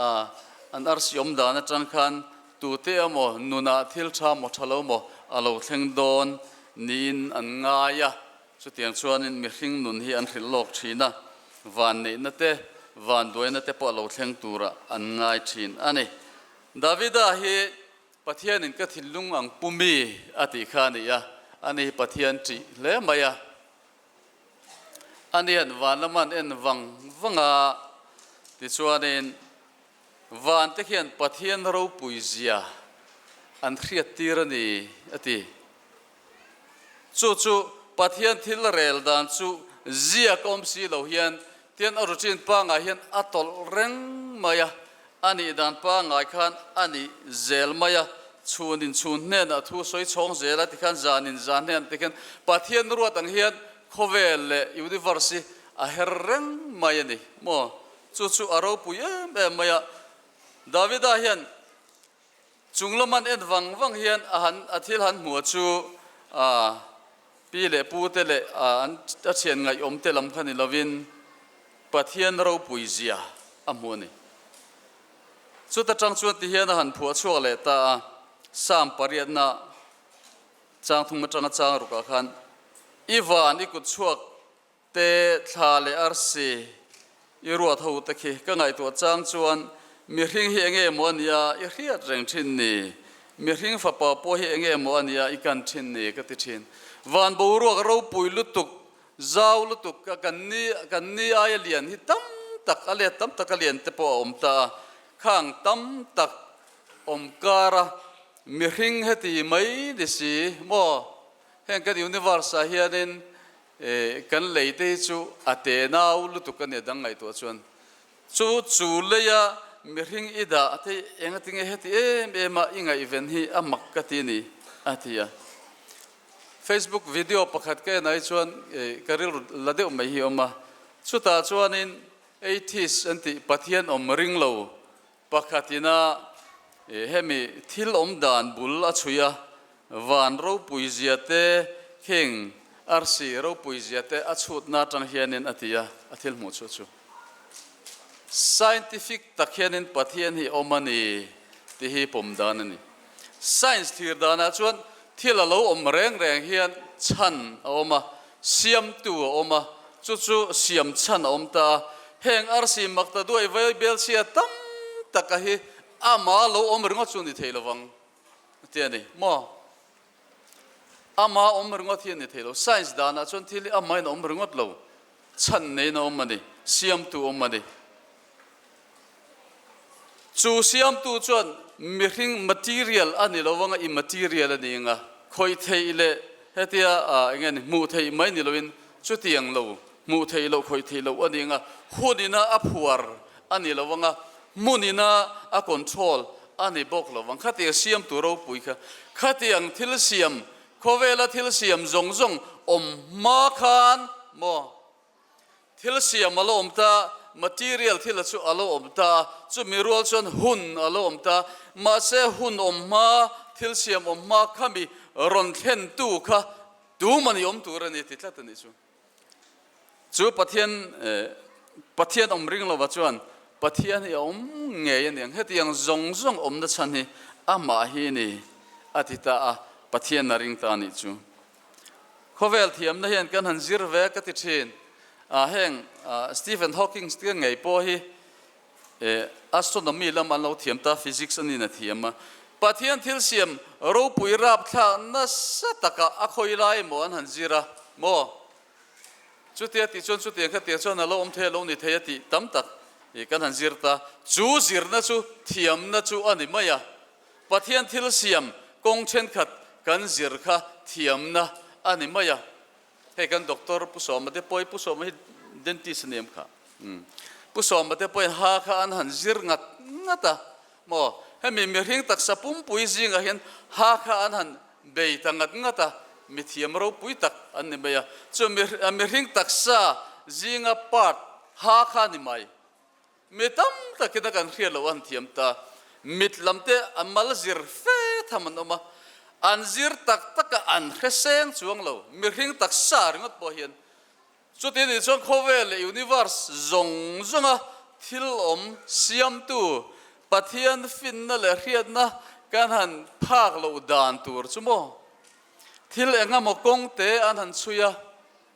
an arsi awm dan atang khan tute emaw nunah thil tha maw tha lo maw a lo thleng dawn niin an ngai a, chutiang chuanin mihring nun hi an hrilh lawk thin a, vanneihna te vanduaina te pawh a lo thleng turah an ngai thin a ni. Davida hi Pathianin ka thinlung ang pu mi a tih kha a ni a, ani hi Pathian ṭih hle mai a. Ani hian van lama an en vang vang a, tichuanin van te khian Pathian ropui zia an hriat tir a ni a ti. Chu chu Pathian thil rel dan chu ziak awm si lo hian tian a routine pangai hian a tawlh reng mai a, a nih dan pangai khan a nih zel mai a, chhunin chhun hnenah thu sawi chhawng zel a tikhan zanin zan hnenah tikhan Pathian ruat ang hian khawvel leh universe hi a her reng mai a ni maw? Chu chu a ropui em em mai a, Davida hian Chung lam an en vang vang hian a han a thil han hmuh chu a pi leh pu te leh a an a thian ngaihawm te lam kha ni lovin Pathian ropui zia a hmu a ni. Chuta tang chuan ti hian a han phuah chhuak leh ta a, Psalm pariatna chang thum atanga chang rukah khan I van i kut chhuak Te thla leh arsi i ruat ho te khi ka ngaihtuah chang chuan mihring hi enge maw a nia i hriat reng thin ni, mihring fapa pawh hi enge maw a nia i kan thin ni ka ti thin. Van boruak ropui lutuk, zau lutuk ka kan ni kan ni aia lian hi tam tak a let tam tak a lian te pawh a awm ta a, khang tam tak awm kara mihring heti mai ni si maw heng kan universe ah hianin E, kan lei te hi chu a te nau lutuk a nia dang ngaihtuah chuan chu chu leia mihring i dah te eng atinge heti em em a i ngaihven hi a mak ka ti a ni a ti a. Facebook video pakhat ka en ai chuan e, ka rilru la deuh mai hi a awm a, chutah chuanin atheist an tih Pathian awm ring lo Pakhatina hemi thil awm dan bul a chhui a, van ropui zia te, khing arsi ropui zia te a chhutna atang hianin a ti a, a thil hmuh chhuah chu scientific tak hianin Pathian hi awm a ni tih hi pawm dan a ni. Science thlir danah chuan thil a lo awm reng reng hian chhan a awm a, siamtu a awm a, chu chu siam chhan a awm ta a. Heng arsi makta duai vai belchhia tam taka hi ama lo awm ringawt chu ni thei lovang ti a ni maw? Ama awm ringawt hi a ni thei lo. Science danah chuan thil hi amahin a awm ringawt lo, chhan neiin a awm a ni, siamtu awm a ni. Chu siamtu chuan mihring material a ni lo anga immaterial a ni anga khawih theih leh hetia eng nge ni hmuh theih mai ni loin chutiang lo hmuh theih loh khawih theih loh a ni anga hunina a phuar a ni lo anga hmunina a control a ni bawk lo ang. Khatiang siamtu ropui kha khatiang thil siam khawvela thil siam zawng zawng awm hma khan maw Thil siam a lo awm ta, material thil a chu a lo awm ta, chumi rual chuan hun a lo awm ta, mahse hun awm hma, thil siam awm hma khami rawn thlentu kha tum a ni awm tur a ni ti tlat a nih chu. Chu Pathian, Pathian awm ring lova chuan Pathian hi a awm ngei a niang, hetiang zawng zawng awmna chhan hi amah hi a ni a ti ta a, Pathian a ring ta a nih chu. Khawvel thiamna hian kan han zir ve ka ti thin. Heng Stephen Hawking te ngei pawh hi astronomy lam an lo thiam ta, physics anin a thiam a. Pathian thil siam ropui rapthlak nasa taka a khawi lai emaw an han zir a maw? Chutia tih chuan chutiang kha tiang chuan a lo awm thei a lo ni thei a tih tam tak i kan han zir ta. Chu zirna chu thiamna chu a ni mai a. Pathian thil siam kawng thenkhat kan zir kha thiamna a ni mai a. Hei kan doctor Pu Sawma te pawh hi Pu Sawma hi dentist a ni em kha? Umm. Pu Sawma te pawhin ha kha an han zir ngat ngat a maw? Hemi mihring taksa pumpui zingah hian ha kha an han bei ta ngat ngat a, mithiam ropui tak an ni mai a. Chu mihring taksa zinga part ha kha a ni mai. Mi tam takin a kan hriat loh a han thiam ta. Mit lam te a mal zir fe tham an awm a, an zir tak tak a an hre seng chuang lo. Mihring taksa ringawt pawh hian chuti nih chuan khawvel leh universe zawng zawnga thil awm siamtu Pathian finna leh hriatna kan han phak loh dan tur chu maw? Thil engemaw kawng te an han chhui a,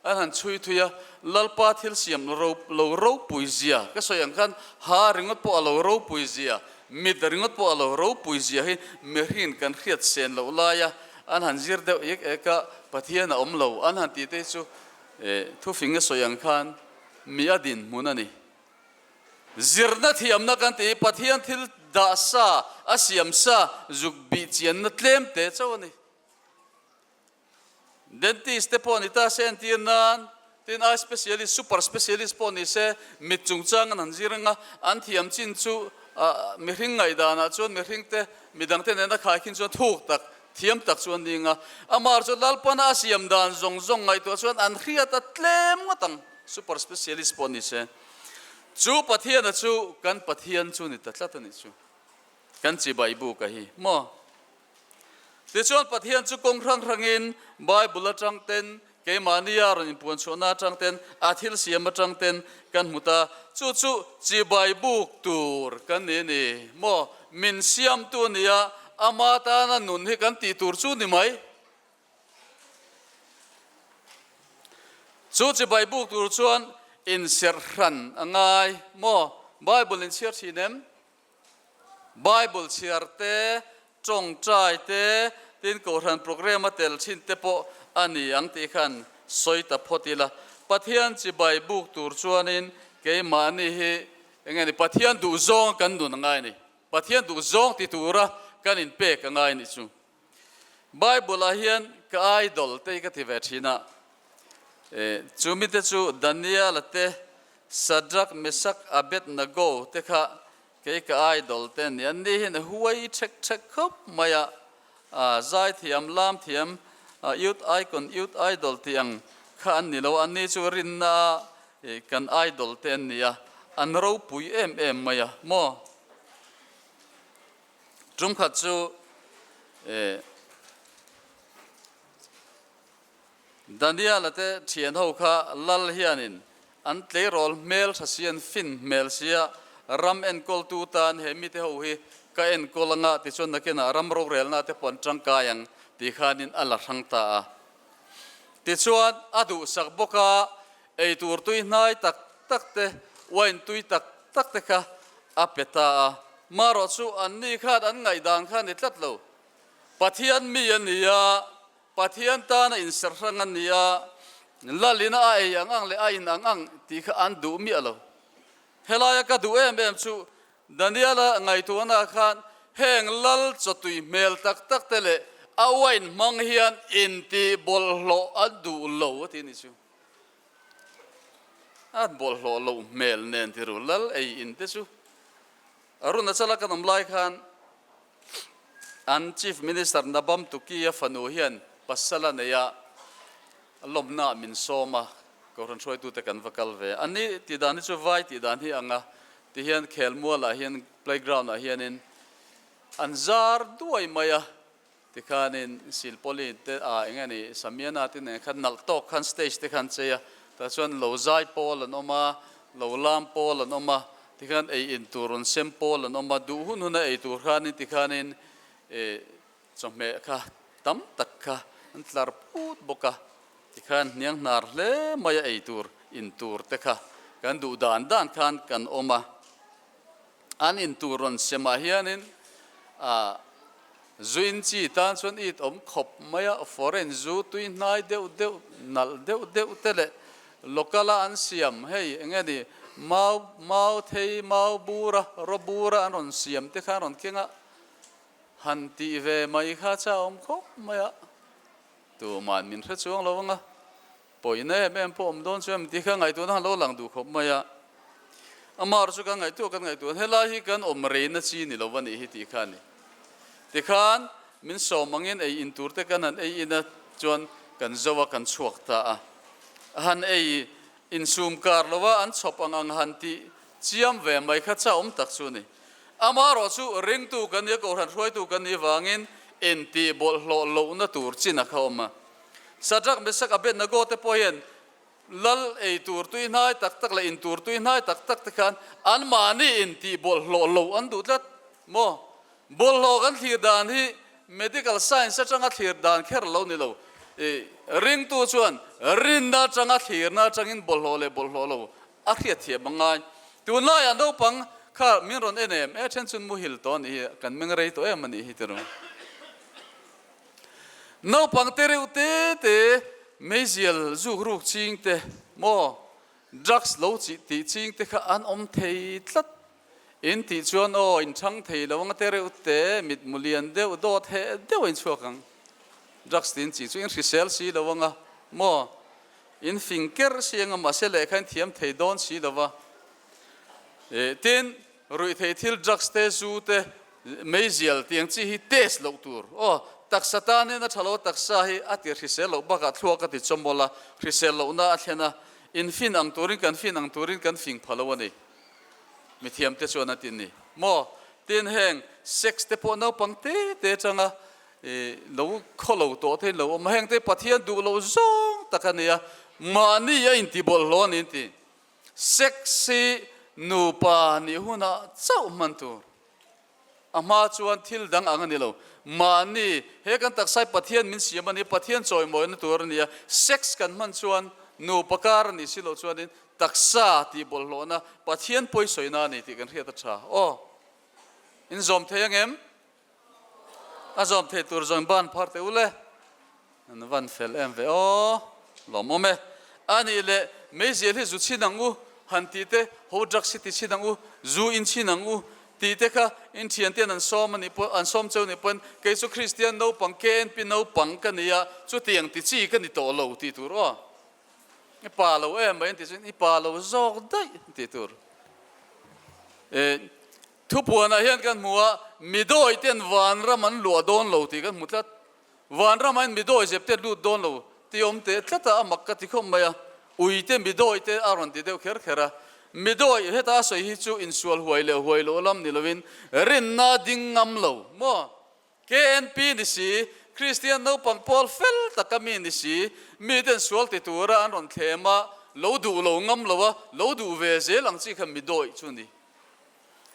An han chhui thui a, Lalpa thil siam lo ropui zia ka sawi ang khan ha ringawt pawh a lo ropui zia, mit ringawt pawh a lo ropui zia hi mihringin kan hriat sen loh laia an han zir deuh ek ek a, Pathian a awm lo an han tih te hi chu thufing a sawi ang khan mi a dinhmun a ni. Zirna thiamna kan tih hi Pathian thil dah sa, a siam sa zuk bih chianna tlem te chauh a ni. Dentist te pawh ni ta se entir nan, tin eye specialist, super specialist pawh ni se, mit chungchang an han zir anga an thiam chin chu mihring ngaihdanah chuan mihring te midang te nena khaikhin chuan thuk tak, thiam tak chu an ni anga amah chu Lalpana a siam dan zawng zawng ngaihtuah chuan an hriat a tlem ngawt ang, super specialist pawh ni se. Chu Pathiana chu kan Pathian chu ni ta tlat a nih chu. Kan chibai buk a hi maw? Tichuan Pathian chu kawng hrang hrangin Bible atang ten, keimahnia rawn inpuan chhuahna atang ten, a thil siam atang ten kan hmu ta. Chu chu chibai buk tur kan ni a ni maw? Min siamtu a ni a, ama tana nun hi kan tih tur chu ni mai. Chu chibai buk tur chuan inserh hran a ngai maw? Bible inchhiar thin em? Bible chhiar te, tawngtai te, tin Kohhran programme a tel thin te pawh a ni ang tih khan sawi ta phawt ila. Pathian chibai buk tur chuanin keimahni hi eng nge ni Pathian duhzawng kan nun a ngai a ni. Pathian duhzawng ti tura kan inpek a ngai a nih chu. Bible ah hian ka idol te hi ka ti ve thin a, chu mite chu Daniel-a te, Shadrach, Meshach, Abednego te kha kei ka idol te an ni. An ni hian a huai thek thek khawp mai a, zaithiam, lamthiam, youth icon, youth idol tih ang kha an ni lo a, an ni chu rinna a kan idol te an ni a, an ropui em em mai a maw? Tumkhat chu Daniel-a te thian ho kha lal hianin an tleirawl hmel tha si, an fin hmel sia, ram enkawltu tan he mite ho hi ka enkawl anga tichuan nakinah ram rorelna te pawh an tangkai ang tih khanin a la hrang ta a. Tichuan a duhsak bawk a, eitur tui hnai tak tak te, wine tui tak tak te kha a pe ta a. Marawh chu anni khan an ngaihdan kha a ni tlat lo. Pathian mi a ni a, Pathian tana inserh hrang a ni a, lalina a ei ang ang leh a in ang ang tih kha an duh miah lo. Helaia ka duh em em chu Daniela ngaihtuahna khan heng lal chawtui hmel tak tak te leh a wine hmang hian intih bawlhhlawh an duh lo a ti a ni chu. A bawlhhlawh loh hmel nen ti ru lal ei in te chu. Arunachala kan awm lai khan an Chief Minister Nabam Tuki a fanu hian pasal a nei a, lawmna ah min sawm a, Kohhran hruaitute kan va kal ve. A ni tih dan hi chu vai tih dan hi ang a, ti hian khelmual ah hian playground ah hianin an zar duai mai a, tikhanin silpawlin te ah eng nge ni Samiana te nen khan nalh tawk khan stage te khan chei a, tah chuan lo zai pawl an awm a, lo lam pawl an awm a, tikhan ei in tur rawn sem pawl an awm a, duh hun hun a ei tur khanin tikhanin eh Chawhmeh kha tam tak kha an tlar phut bawk a, tikhan hniang hnar hle mai a ei tur in tur te kha kan duh dan dan khan kan awm a. An in tur rawn semah hianin ah zu in chi tan chuan it awm khawp mai a, foreign zu tui hnai deuh deuh nalh deuh deuh te leh. Local a an siam hei enge ni mau mau thei mau bura raw bura an rawn siam te kha an rawn keng a, han tih ve mai kha cha awm khawp mai a, tuman min hre chuang lo anga pawina em em pawh awm dawn chu em tih kha ngaihtuahna han lo lang duh khawp mai a, amah chu kan ngaihtuah kan ngaihtuah helai hi kan awm reina chi ni lo a nih hi tih kha a ni. Tikhan min sawm angin ei in tur te kan han ei in a chuan kan zo a kan chhuak ta a. A han ei insum kar lo a an chhawp ang ang han tih chiam ve mai kha cha awm tak chu a ni. Amaherawh chu ringtu kan nia kohhran hruaitu kan nih vangin intih bawlhhlawh lohna tur chin a kha awm a. Shadrach, Meshach, Abednego te pawh hian Lal ei tur tui hnai tak tak leh in tur tui hnai tak tak te khan anmahni in tih bawlhhlawh lo an duh tlat maw? Bawlhhlawh kan thlir dan hi medical science atanga thlir dan kher lo ni lo. I ringtu chuan rinna atanga thlirna atangin bawlhhlawh leh bawlhhlawh lo a hriat thiam a ngai. Tunlaiah naupang kha min rawn en em? E then chun muhil tawh a nih hi, kan meng rei tawh em a nih hi ti rawh. Naupang te reuh te te meizial zuk ruk ching te maw drugs lo chi tih ching te kha an awm thei tlat in tih chuan aw in chhang thei lo anga te reuh te mitmu lian deuh dawt heh deuh a in chhuak ang drugs tin chi chu in hrisel si lo anga maw in fing ker si anga mahse lehkha in thiam thei dawn si lo va tin Ruihtheih thil drugs te, zu te, meizial tih ang chi hi test loh tur. Aw, taksa tanin a tha lo, taksa hi a ti hrisel loh bakah thluak a ti chawmawlh a, hrisel lohna a thlen a, in fin ang turin kan fin ang turin kan fing pha lo a ni. Mithiam te chuan a ti ni maw? Tin heng sex te pawh naupang te te atanga lo khaw lo tawh te in lo awm a, heng te Pathian duh loh zawng tak a ni a, mahni a intibawlhhlawh a ni an ti. Sex hi nupa nih hunah chauh hman tur. A hma chuan thil dang ang a ni lo. Mahni, he kan taksai Pathian min siam a ni, Pathian chawimawina tur a ni a, sex kan hman chuan nupa kar a nih si loh chuanin taksa tih bawlhhlawhna Pathian pawisawina a ni tih kan hriat a tha. Aw, in zawm thei ang em? A zawm thei tur zawng ban phar teh u le. An van fel em ve aw. Lawmawm e. A nih leh meizial hi zu chhin ang u han tih te, ho drugs hi ti chhin ang u, zu in chhin ang u tih te kha in thian ten an sawm a nih pawh an sawm cheu nih pawhin kei chu Kristian naupang KNP naupang ka ni a, chutiang ti chi ka ni tawh lo tih tur aw. I pa lo em mai an tih chuan i pa lo zawk daih tih tur. E. Thupuanah hian kan hmu a, midawi ten vanram an luah dawn lo tih kan hmu tlat. Vanramah hian midawi zep te lut dawn lo tih awm teh tlat a, a mak ka ti khawp mai a. Ui te midawi te a rawn ti deuh kher kher a. Midawi heta a sawi hi chu insual huai leh huai loh lam ni lovin rinna ding ngam lo maw? KNP ni si, Kristian naupang pawl fel taka mi ni si, miten sual ti tura an rawn thlem a, lo duh lo ngam lo a, lo duh ve zel ang chi kha midawi chu ni.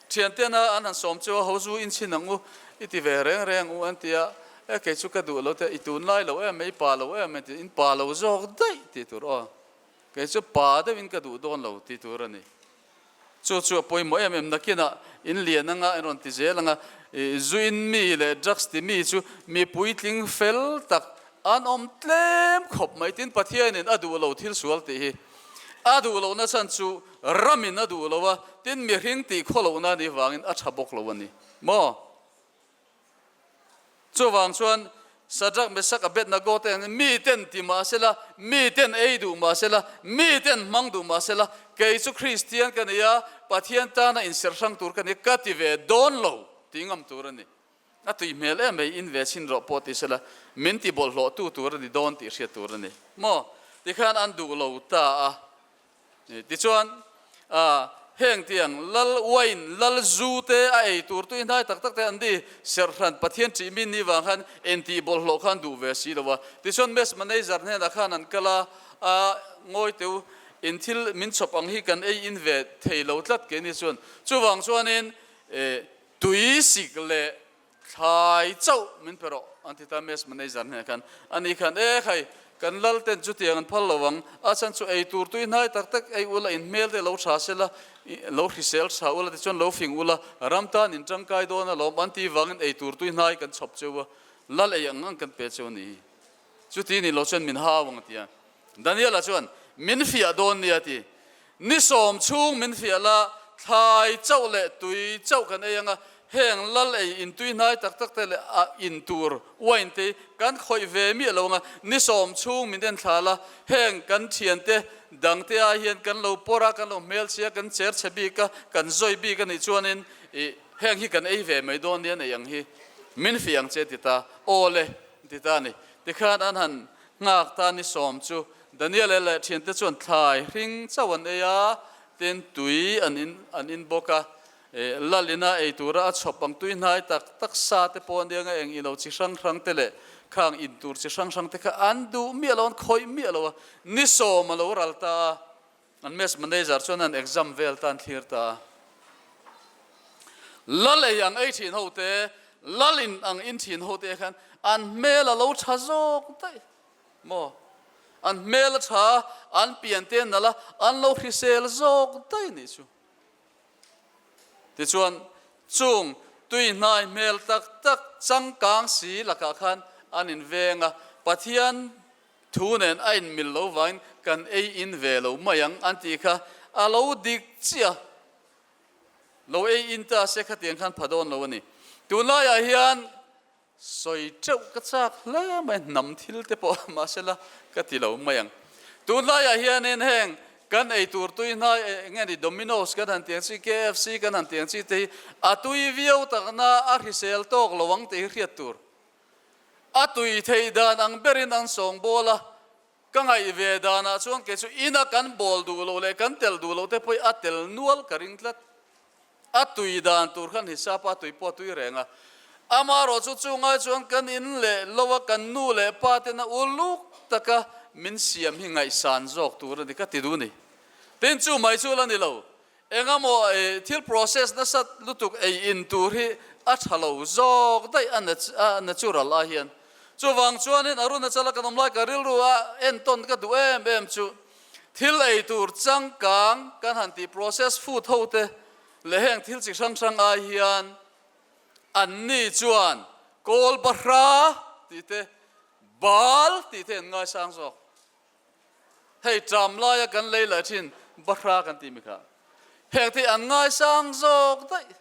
Thiantena an han sawm chu a ho zu in chhin ang u, i ti ve reng reng u an ti a, e kei chu ka duh lo te, i tunlai lo em mai, i pa lo em mai ti, in pa lo zawk daih tih tur aw, kei chu pa deuhin ka duh dawn lo tih tur a ni. Chu chu a pawimawh em em nakinah in lian anga in rawn ti zel anga, zu in mi leh drugs ti mi chu mi puitling fel tak an awm tlem khawp mai tin Pathianin a duh lo thil sual tih hi a duh lohna chhan chu Ramin a duh lo a, tin mihring tih khaw lohna nih vangin a tha bawk lo a ni maw? Chuvang chuan Shadrach, Meshach, Abednego te hian mi ten ti mah sela, mi ten ei duh mah sela, mi ten hmang duh mah sela, kei chu Kristian ka ni a, Pathian tana inserh hrang tur ka ni, ka ti ve dawn lo tih ngam tur a ni. A tui hmel em mai, in ve chhin rawh pawh ti sela, min ti bawlhhlawhtu tur a ni dawn tih hriat tur a ni maw? Tikhan an duh lo ta a. Tichuan, heng tiang lal wine, lal zu te a ei tur tui hnai tak tak te an ni, serhhran Pathian ṭih min ni vang khan engtih bawlhhlawh khan duh ve si lo a. Tichuan mess manager hnenah khan an kal a, a ngawi teu in thil min chhawp ang hi kan ei in ve thei lo tlat keini chuan. Chuvang chuanin tui sik leh Thlai chauh min pe rawh, an ti ta mess manager hnenah khan. Ani khan, E khai, kan lal ten chutiang an phal lo ang, a chhan chu ei tur tui hnai tak tak ei ula, in hmel te lo tha sela, lo hrisel tha ula tichuan lo fing ula, ram tan in tangkai dawn alawm an ti vangin ei tur tui hnai kan chhawp cheu a, lal ei ang ang kan pe cheu a ni. Chuti ni lo chuan min hau ang a ti a. Daniela chuan, Min fiah dawn nia ti. Ni sawm chhung min fiah la, thlai chauh leh tui chauh kan ei anga, heng lal ei in tui hnai tak tak te leh a in tur wine te kan khawih ve miah lo anga, ni sawm chhung min en thla la, heng kan thiante dang te ai hian kan lo pawr a, kan lo hmelchhia, kan cher chhe bik a, kan zawi bik a nih chuanin ih heng hi kan ei ve mai dawn nia nei ang hi min fiah ang che ti ta, aw le ti ta a ni. Tikhan an han Nghak ta ni sawm chu Daniel-a leh thiante chuan thlai hring chauh an ei a, tin tui an in an in bawk a. Lal ina ei tura a chhawp ang tui hnai tak tak sa te pawh aniang a eng ilo chi hrang hrang te leh khang in tur chi hrang hrang te kha an duh miah lo, an khawih miah lo a. Ni sawm a lo ral ta a, an mess manager chuan an exam vel ta an thlir ta a. Lal ei ang ei thin ho te, lal in ang in thin ho te khan an hmel a lo tha zawk daih maw? An hmel a tha, an pian te nalh a, an lo hrisel zawk daih nih chu. Tichuan, chung tui hnai hmel tak tak changkang si lakah khan an inveng a, Pathian Thu nen a inmil lo vangin kan ei in ve lo mai ang an tih kha a lo dik chiah. Lo ei in ta se khatiang khan pha dawn lo a ni. Tunlaiah hian sawi teuh ka chak hle mai, hnam thil te pawh mahsela ka ti lo mai ang. Tunlaiah hianin heng kan ei tur tui hnai eng nge ni Domino's kan han tiang chi, KFC kan han tiang chi te hi a tui viau takna a hrisel tawk lo ang tih hi hriat tur. A tui theih dan ang berin an sawng bawl a, ka ngaih ve danah chuan kei chu ina kan bawl duh loh leh kan tel duh loh te pawhin a tel nual ka ring tlat. A tui dan tur khan hisap a tui pawh a tui reng a. Amaherawh chu chungai chuan kan in leh lo a kan nu leh pa tena uluk taka min siam hi ngaihsan zawk tur a ni ka ti duh ni. Tin chu mai chu la ni lo. Engamaw thil process nasat lutuk ei in tur hi a tha lo zawk daih a natural ah hian. Chuvang chuanin Arunachala kan awm lai ka rilru a entawn ka duh em em chu thil ei tur changkang kan han tih process food ho te leh heng thil chi hrang hrang ai hian anni chuan kawl bahra tih te bal tih te an ngaisang zawk. Hei ṭam laia kan lei leh ṭhin bahra kan tih mi kha heng te an ngaisang zawk daih.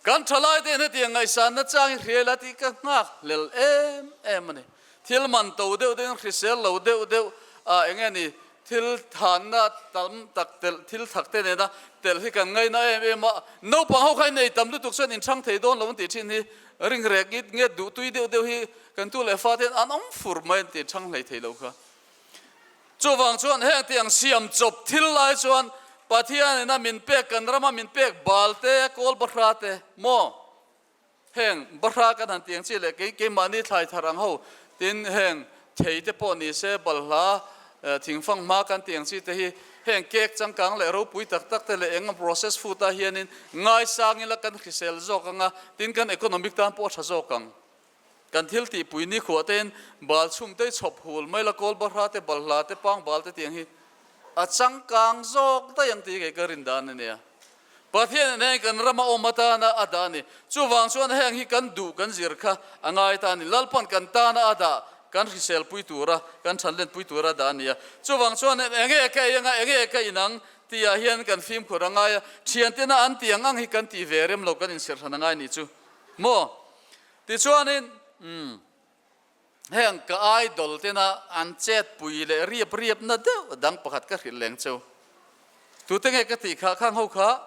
Kan ṭhalai te hian hetiang ngaihsanna chang hi hriai la tih ka nghak hlel em em a ni. Thil man to deuh deuhin hrisel lo deuh deuh ah eng nge ni thil thanna tam tak telh thil thak te nena telh hi kan ngaina em em a. Naupang ho kha inei tam lutuk chuan inchhang thei dawn lo an tih ṭhin hi ring rek ngit nge duh tui deuh deuh hi Kan tu leh fate hian an awm fur mai an ti chhang hlei thei lo kha. Chuvang chuan heng tiang siam chawp thil lai chuan Pathian ina min pek kan rama min pek bal te, kawl bahra te maw heng bahra kan han tiang chi leh kei keimahni thlai thar ang ho tin heng thei te pawh ni se balhla thingfang hma kan tiang chi te hi heng cake changkang leh ropui tak tak te leh eng process food ah hianin ngaisang ila kan hrisel zawk anga tin kan economic tan pawh a tha zawk ang. Kan thil tihpui nikhuah tein bal chhum te chhawp hul mai la kawl bahra te balhla te pang bal te tiang hi a changkang zawk daih ang tih kei ka rin dan a nia. Pathian in heng kan rama awm atana a dah a ni. Chuvang chuan heng hi kan duh kan zir kha a ngai ta a ni. Lalpan kan tana a dah kan hrisel pui tura kan thanlen pui tura a dah a ni a. Chuvang chuan enge ka ei anga enge ka inang tihah hian kan fimkhur a ngai a. Thiantena an tih ang ang hi kan tih ve rem lo kan inserhran a ngai nih chu maw? Tichuanin, umm, heng ka idol tena an chet pui leh riap riap na deuh dang pakhat ka hrilh leng cheu. Tute nge ka tih kha khang ho kha?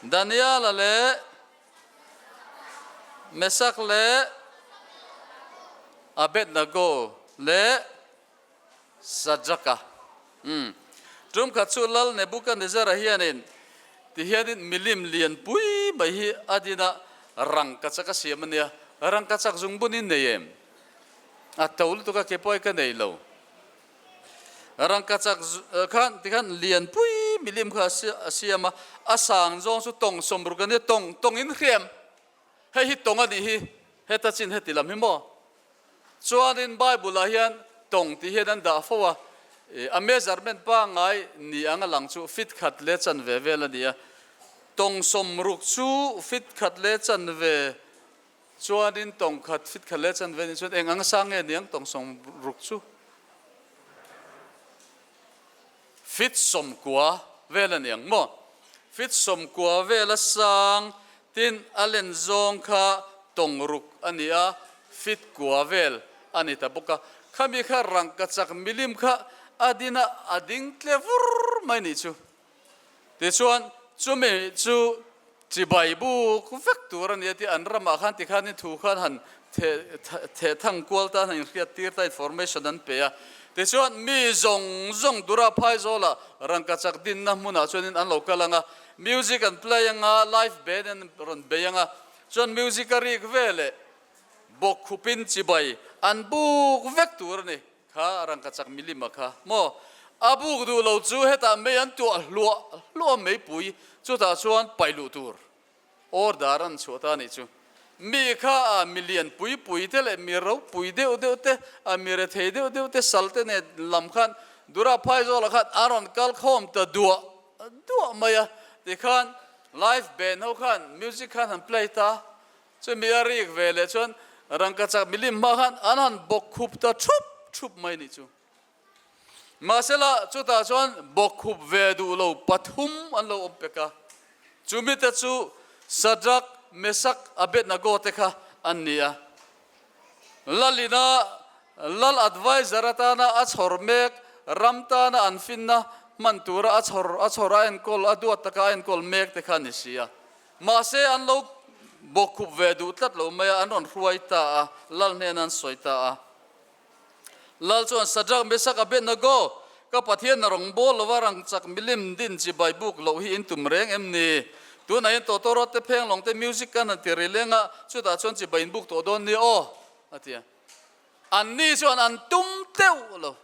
Daniela leh Mesak leh Abednego leh Sadraka. Umm. Tum khat chu Lal Nebuchadnezzar-a hianin tihianin milim lian pui mai hi a din a, rangkachak a siam a nia. Rangkachak zungbunin nei em? A to lutuk a, ke pawh hi ka nei lo. Rangkachak khan tikhan lian pui milim kha a siam a, a sang zawng chu tawng sawmruk a nia, tawng tawngin hriam. Hei hi tawng a nih hi, heta chin heti lam hi maw? Chuanin Bible-ah hian tawng tih hian an dah fo a, a measurement pangngai ni ang a lang chu fit khat leh chanve vel a ni a. Tawng sawmruk chu fit khat leh chanve chuanin tawng khat fit khat leh chanve ni chuan eng ang sang nge ni ang tawng sawmruk chu? Fit 90 vel a ni ang maw? Fit 90 vela sang tin a len zawng kha tawng ruk a ni a, fit kua vel a ni ta bawk a. Khami kha rangkachak milim kha a din a, a ding tle vur mai nih chu. Tichuan, chumi chu chibai buk vek tur a ni a tih an ramah khan tikhanin thu khan han theh thang kual tan han inhriat tir ta information an pe a. Tichuan, mi zawng zawng Dura Phaizawlah rangkachak dinna hmunah chuanin an lo kal ang a, music an play ang a, live band an rawn bei ang a, chuan music a rik veleh bawkkhupin chibai an buk vek tur a ni. Kha rangkachak milima kha maw? A buk duh lo chu hetah mei an tuah hluah hluah meipui chutah chuan paih luh tur order an chhuah ta a nih chu. Mi kha a milian pui pui te leh mi ropui deuh deuh te, a mi rethei deuh deuh te sal te nen lam khan Dura Phaizawlah khan a rawn kal khawm ta duah duah mai a. Tikhan live band ho khan music khan han play ta. Chumi a rik ve leh chuan rangkachak milim hma khan an han bawk khup ta thup thup mai nih chu. Mahsela chutah chuan bawk khup ve duh lo pathum an lo awm pek a, chumi te chu Shadrach, Meshach, Abednego te kha an ni a. Lalina lal adviser atana a chhawr mek, ram tana an finna hman tura a chhawr a chhawr a enkawl a duat taka a enkawl mek te kha a ni si a. Mahse, an lo bawkkhup ve duh tlat lo mai a, an rawn hruai ta a, lal hnenah an sawi ta a. Lal chuan, Shadrach, Meshach, Abednego, ka Pathian na rawn bawl lova rangchak milim din chibai buk loh hi in tum reng em ni? Tunah hian tawtawrawt te phenglawng te music kan han ti ri leng a, chutah chuan chibai in buk tawh dawn ni aw, a ti a. Anni chuan an tum teuh lo.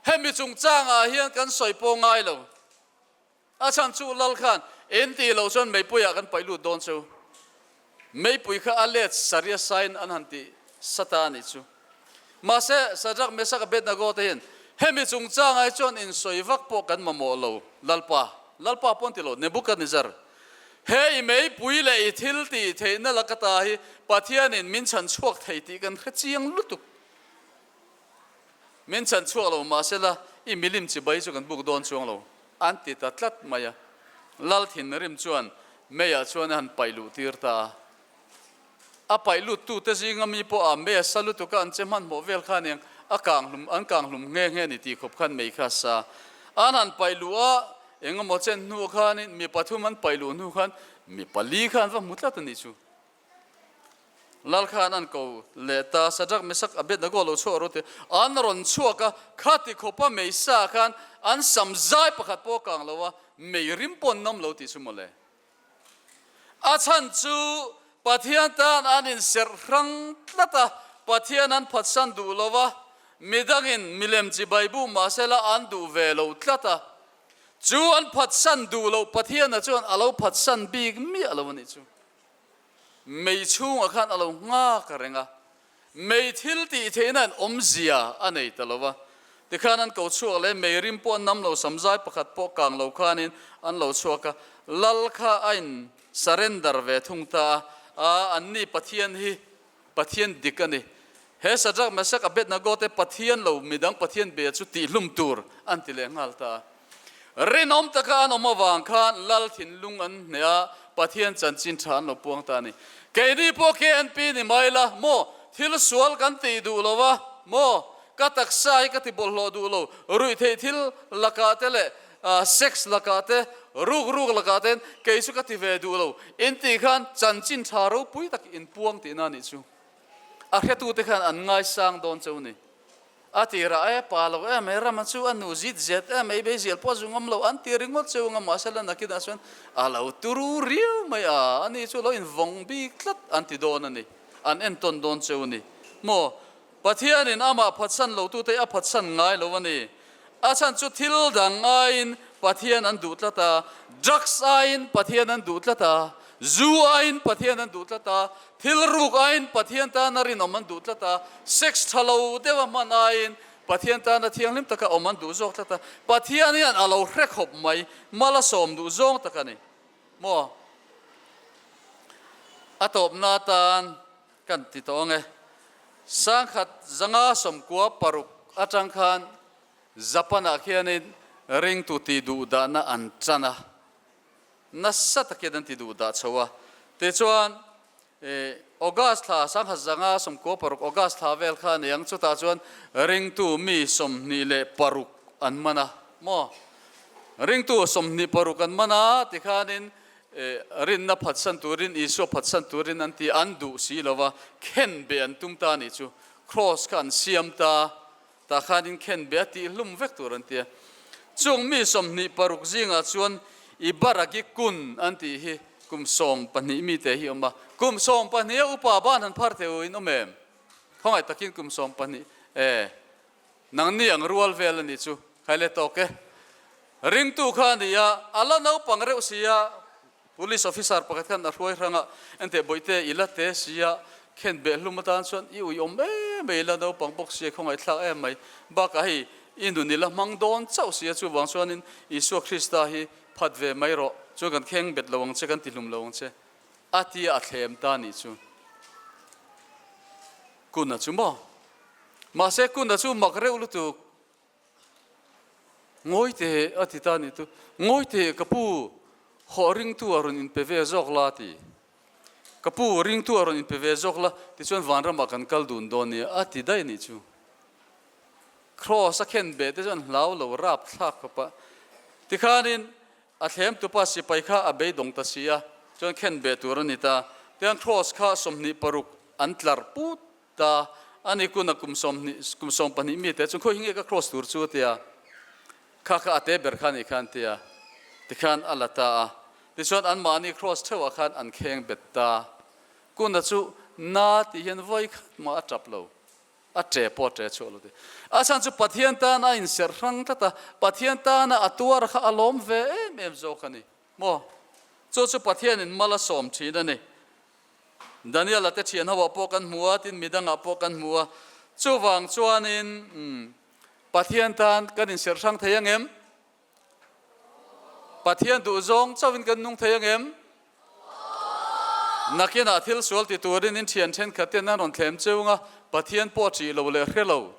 Hemi chungchangah hian kan sawi pawh ngai lo. A chhan chu Lal khan en tih loh chuan meipuiah kan paih lut dawn chu. Meipui kha a let saria sain an han ti sa ta a nih chu. Mahse, Shadrach, Meshach, Abednego te hian hemi chungchangah hi chuan insawi vak pawh kan mamawh lo, Lalpa, Lalpa pawh an ti lo, Nebuchadnezzar, he i meipui leh i thil tih theihna laka ta hi Pathianin min chhan chhuak thei tih kan hre chiang lutuk. Min chhan chhuak lo mahsela i milim chibai chu kan buk dawn chuang lo, an ti ta tlat mai a. Lal thinrim chuan meiah chuan a han paih luh tir ta a. A paih lut tute zinga mi pawh a mei a sa lutuk a, an che hmanhmawh vel kha aniang, a kang hlum, an kang hlum nghe nghe a ni tih khawp khan mei kha a sa. An han paih luh a, engemaw chen hnu khanin mi pathum an paih luh hnu khan mi pali kha an va hmu tlat a nih chu. Lal khan an ko leh ta, Shadrach, Meshach, Abednego lo chhuak rawh tih an rawn chhuak a, khati khawpa mei sa khan an sam zai pakhat pawh a kang lo a, mei rim pawh an nawm lo tih chu mawle. A chhan chu Pathian tan an inserh hrang tlat a, Pathian an phatsan duh lo a, midangin milem chibai bu mahsela an duh ve lo tlat a, chu an phatsan duh loh Pathiana chuan a lo phatsan bik miah lo a nih chu. Mei chhungah khan a lo nghak reng a, mei thil tih theihna an awmzia a nei ta lo va. Tikhan an ko chhuak leh mei rim pawh an nam lo, samzai pakhat pawh kang lo khanin an lo chhuak a, lal kha a in surrender ve thung ta a, a anni Pathian hi Pathian dik a ni. He Shadrach, Meshach, Abednego te Pathian lo midang Pathian bia chu tihlum tur an ti leh nghal ta a. Rinawm taka an awm avang khan lal thinlung an hneh a, Pathian chanchin tha an lo puang ta a ni. Keini pawh KNP ni mai la, maw, thil sual kan tih duh lo va, maw, ka taksa hi ka ti bawlhhlawh duh lo, ruihtheih thil lakah te leh sex lakah te, ruk ruk lakah ten kei chu ka ti ve duh lo, in tih khan chanchin tha ropui tak in puang tihna a nih chu. A hretute khan an ngaisang dawn cheu ni. A tirah e, pa lo em mai, Rama chu a nu zit zet em mai, beisel pawh zu ngam lo, an ti ringawt cheu anga mahse la nakinah chuan a lo turu riau mai a, ani chu lo invawng bik tlat an ti dawn a ni, an entawn dawn cheu a ni. Maw? Pathianin amah phatsan lotute a phatsan ngai lo a ni. A chhan chu thil dang aiin Pathian an duh tlat a, drugs aiin Pathian an duh tlat a, zu aiin Pathian an duh tlat a, thil ruk aiin Pathian tana rinawm an duh tlat a, sex tha lo deuha hman aiin Pathian tana thianghlim taka awm an duh zawk tlat a. Pathian hian a lo hre khawp mai, mal a sawm duh zawng tak a ni. Maw? A tawpna atan kan ti tawh ang e. 1996 atang khan. Japan-ah khianin ringtu tih duh dahna an tan a, nasa takin an ti duh dah chho a. Tichuan, August thla 1906 August thla vel kha a ni ang, chutah chuan ringtu mi 26 an man a maw? Ringtu 26 an man a tikhanin rinna phatsan turin, Isua phatsan turin an ti an duh si lo va, khen beh an tum ta a nih chu. Cross kha an siam ta, tah khanin khen beh a tih hlum vek tur an ti a. Chung mi 26 zingah chuan Ibaraki kun an tih hi kum 12 mite hi awm a. Kum 12 a upa ban han phar thei in awm em? Khawngaih takin kum 12 e. Nangni ang rual vel a nih chu khai le tawk e. Ringtu kha a ni a, a la naupang reuh si a, Police officer pakhat khan a hruai hrang a, Enteh bawihte i la te si a, khen beh hlum atan chuan i ui awm em mai, i la naupang bawk si a, khawngaihthlak em mai. Bakah hei i nun i la hmang dawn chauh si a, chuvang chuanin Isua Krista hi phat ve mai rawh, chuan kan kheng bet lo ang che, kan ti hlum lo ang che a ti a, a thlem ta a nih chu. Kuna chu maw? Mahse Kuna chu mak reuh lutuk. Ngawi teh a ti ta nih chu. Ngawi teh ka pu, hawh ringtu a rawn inpe ve zawk la a ti. Ka pu, ringtu a rawn inpe ve zawk la, tichuan vanramah kan kal dun dawn nia a ti daih nih chu. Kraws a khen beh te chuan hlau lo rap thlak khawp a. Tikhanin a thlem tupa sipai kha a beidawng ta si a, chuan khen beh tur a ni ta. Tichuan kraws kha 26 an tlar put Ta, ani kuna kum 20, kum 12 mi te chu khawi hi nge ka cross tur chu a ti a, kha kha a te ber kha nih khan ti a, tikhan a la ta a, tichuan anmahni cross theuhah khan an kheng bet ta. Kuna chu na tih hian vawi khat mah a tap lo, a ṭe pawh a ṭe chhuah lo ti. A chhan chu Pathian tana a inserh hrang tlat a, Pathian tana a tuar kha a lawm ve em em zawk a ni maw? Chu chu Pathianin mal a sawm ṭhin a ni. Daniela te thian ho ah pawh kan hmu a, tin midang ah pawh kan hmu a. Chuvang chuanin Pathian tan kan inserh hrang thei ang em? Pathian duh zawng chauhin kan nung thei ang em? Nakinah thil sual ti turin in thian thenkhat ten an rawn thlem cheu ang a, Pathian pawh ṭih lo leh hre lo.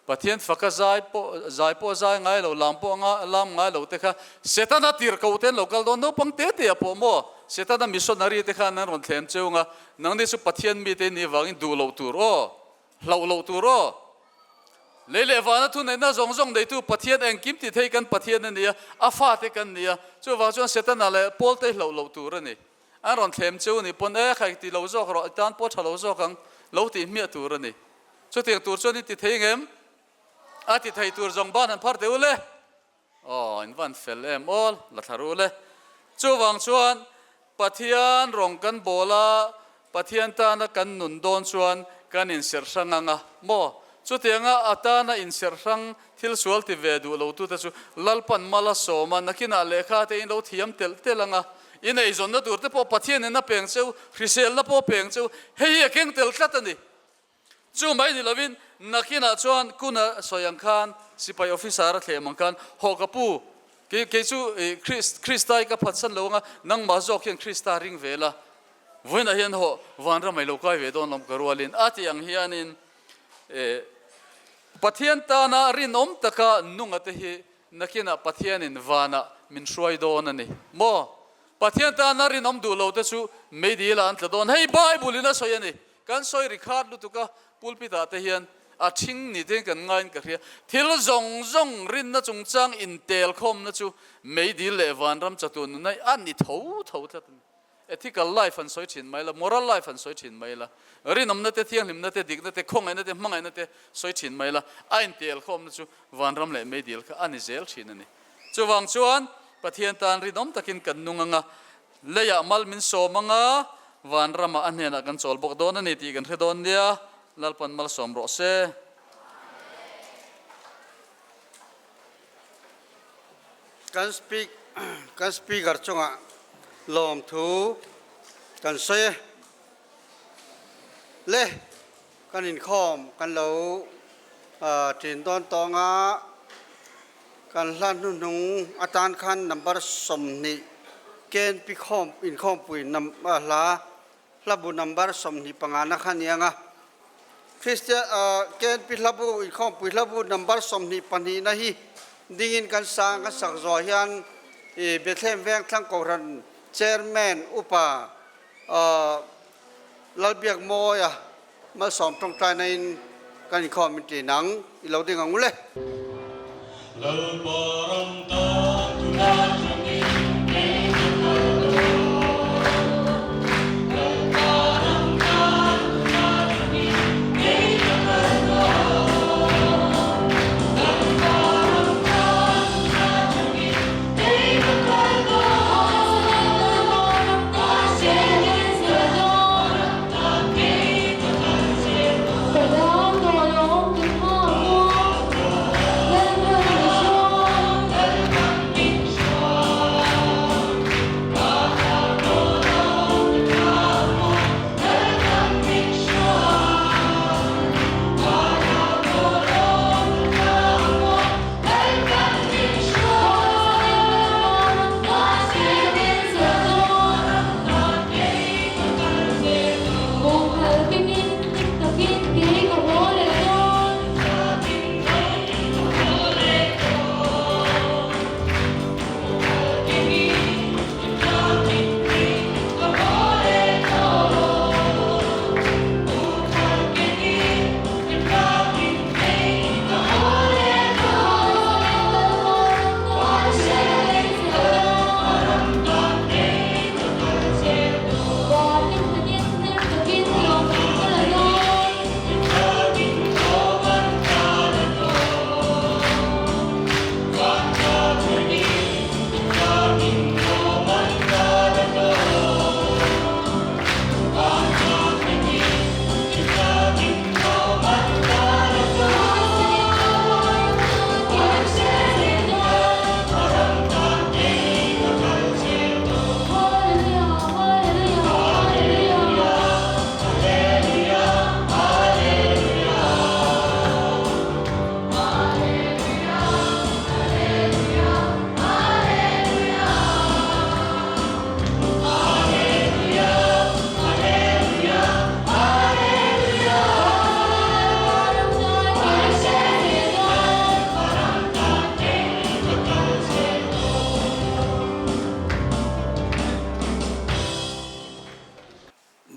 Pathian faka zai pawh zai pawh zai ngai lo, lam pawh nga lam ngai lo te kha Setana tirhkoh te an lo kal dawn naupang te te ah pawh maw Setana missionary te khan an rawn thlem cheu nga nangni chu Pathian mite in nih vangin duh loh tur aw, hlauh loh tur aw. Lei leh vana thuneihna zawng zawng neitu Pathian engkim ti thei kan Pathian a ni a, a fate kan ni a, chuvang chuan Setana leh Pawlte hlauh loh tur a ni. An rawn thlem cheu a nih pawn e khai ti lo zawk rawh i tan pawh tha lo zawk ang lo tih hmiah tur a ni. Chutiang tur chuan in ti thei ngem? A ti thei tur zawng ban han phar teh u le. Aw, in van fel em awl, la thla ru le. Chuvang chuan Pathian rawng kan bawl a, Pathian tana kan nun dawn chuan kan inserh hrang ang a maw? Chutianga a tana inserh hrang thil sual ti ve duh lo tute chu Lalpan mal a sawm a, nakinah lehkha te in lo thiam telh telh ang a, in eizawnna tur te pawh Pathianin a peng cheu, hriselna pawh a peng cheu, hei hi a keng tel tlat a ni. Chu mai ni lovin nakinah chuan kuna sawi ang khan sipai officer a thlem ang khan haw ka pu, kei kei chu Krista hi ka phatsan lo anga nangmah zawk hian Krista ring ve la, vawiinah hian haw vanram ei lo kai ve dawn lawm ka rualin a tih ang hianin Pathian tana rinawm taka nunga te hi nakinah Pathianin vanah min hruai dawn a ni maw? Pathian tana rinawm duh lo te chu meidil ah an tla dawn, hei Bible in a sawi a ni. Kan sawi ri khat lutuk a, pulpit ah te hian a thing ni te kan ngaiin ka hria. Thil zawng zawng rinna chungchang intel khawmna chu meidil leh vanram chatuan nunai a ni tho tho tlat a ni. Ethical life an sawi thin mai la, moral life an sawi thin mai la, rinawmna te, thianghlimna te, dikna te, khawngaihna te, hmangaihna te sawi thin mai la, a intel khawmna chu vanram leh meidil kha a ni zel thin a ni. Chuvang chuan Pathian tan rinawm takin kan nung ang a, Leiah mal min sawm ang a, vanramah a hnenah kan chawl bawk dawn a ni tih kan hre dawn nia, Lalpan malsawm rawh se. Kan speak kan speaker chungah lawmthu kan sawi e. Le kan inkhawm kan lo ṭin dawn tawng a, kan hla hnuhnung atan khan number 20 KNP khawm inkhawmpui hla hlabu number 25 na kha a ni ang a. Kristian KNP Hlabu inkhawmpui Hlabu number 22 na hi dingin kan sang kan sak zawh hian Bethlehem Vengthlang Kohhran Chairman Upa Lalbiakmawia Malsawm tawngtaina in kan inkhawm min ti nang i lo ding ang u le. Lalpa ram tan tuna tangin kei ka kal dawn. Lalpa ram tan tuna tangin kei ka kal dawn. Lalpa ram tan tuna tangin kei ka kal dawn.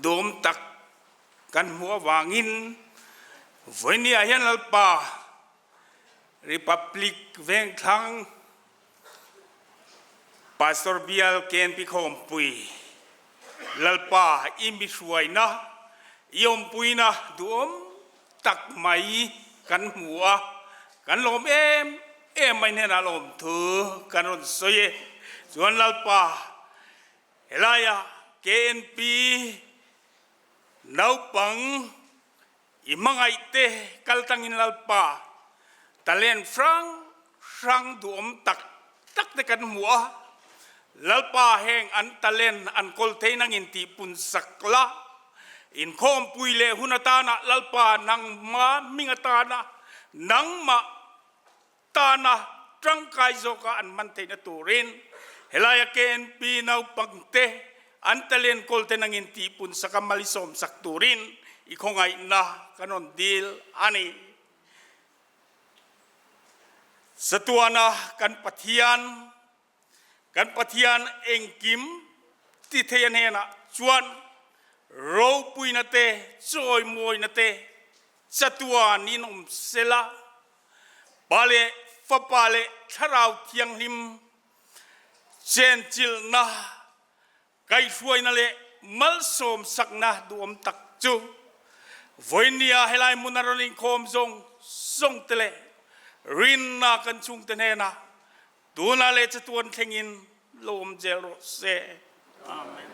Dawm tak kan hmuh avangin vawinia hian Lalpa Republic Vengthlang Pastor Bial KNP Khawmpui Lalpa i mi hruaina i awmpuina duhawm tak mai kan hmu a, kan lawm em em mai hnenah lawmthu kan rawn sawi e. Chuan Lalpa helaia KNP naupang i hmangaih te kal tangin Lalpa talent hrang hrang duhawm tak tak te kan hmu a, Lalpa heng an talent an kawl thei nangin tih pun sak la, inkhawmpui leh hun atana Lalpa nangma hming atana nangmah tana tangkai zawka an hman theihna turin helaia KNP naupangte an talent kawl te nangin tih pun sak a malisawm sak turin i khawngaihna kan rawn dil a ni. Chatuana kan Pathian, kan Pathian engkim ti thei a hnenah chuan ropuina te, chawimawina te chatuanin awm sela, Pa leh Fapa leh Thlarau Thianghlim chenchilhna, Kaihhruaina leh malsawm sakna duhawm tak chu vawinia helai hmun a rawn inkhawm zawng zawng te leh rinna kan chhungte hnenah tunah leh chatuan thlengin lo awm zel rawh se. Amen.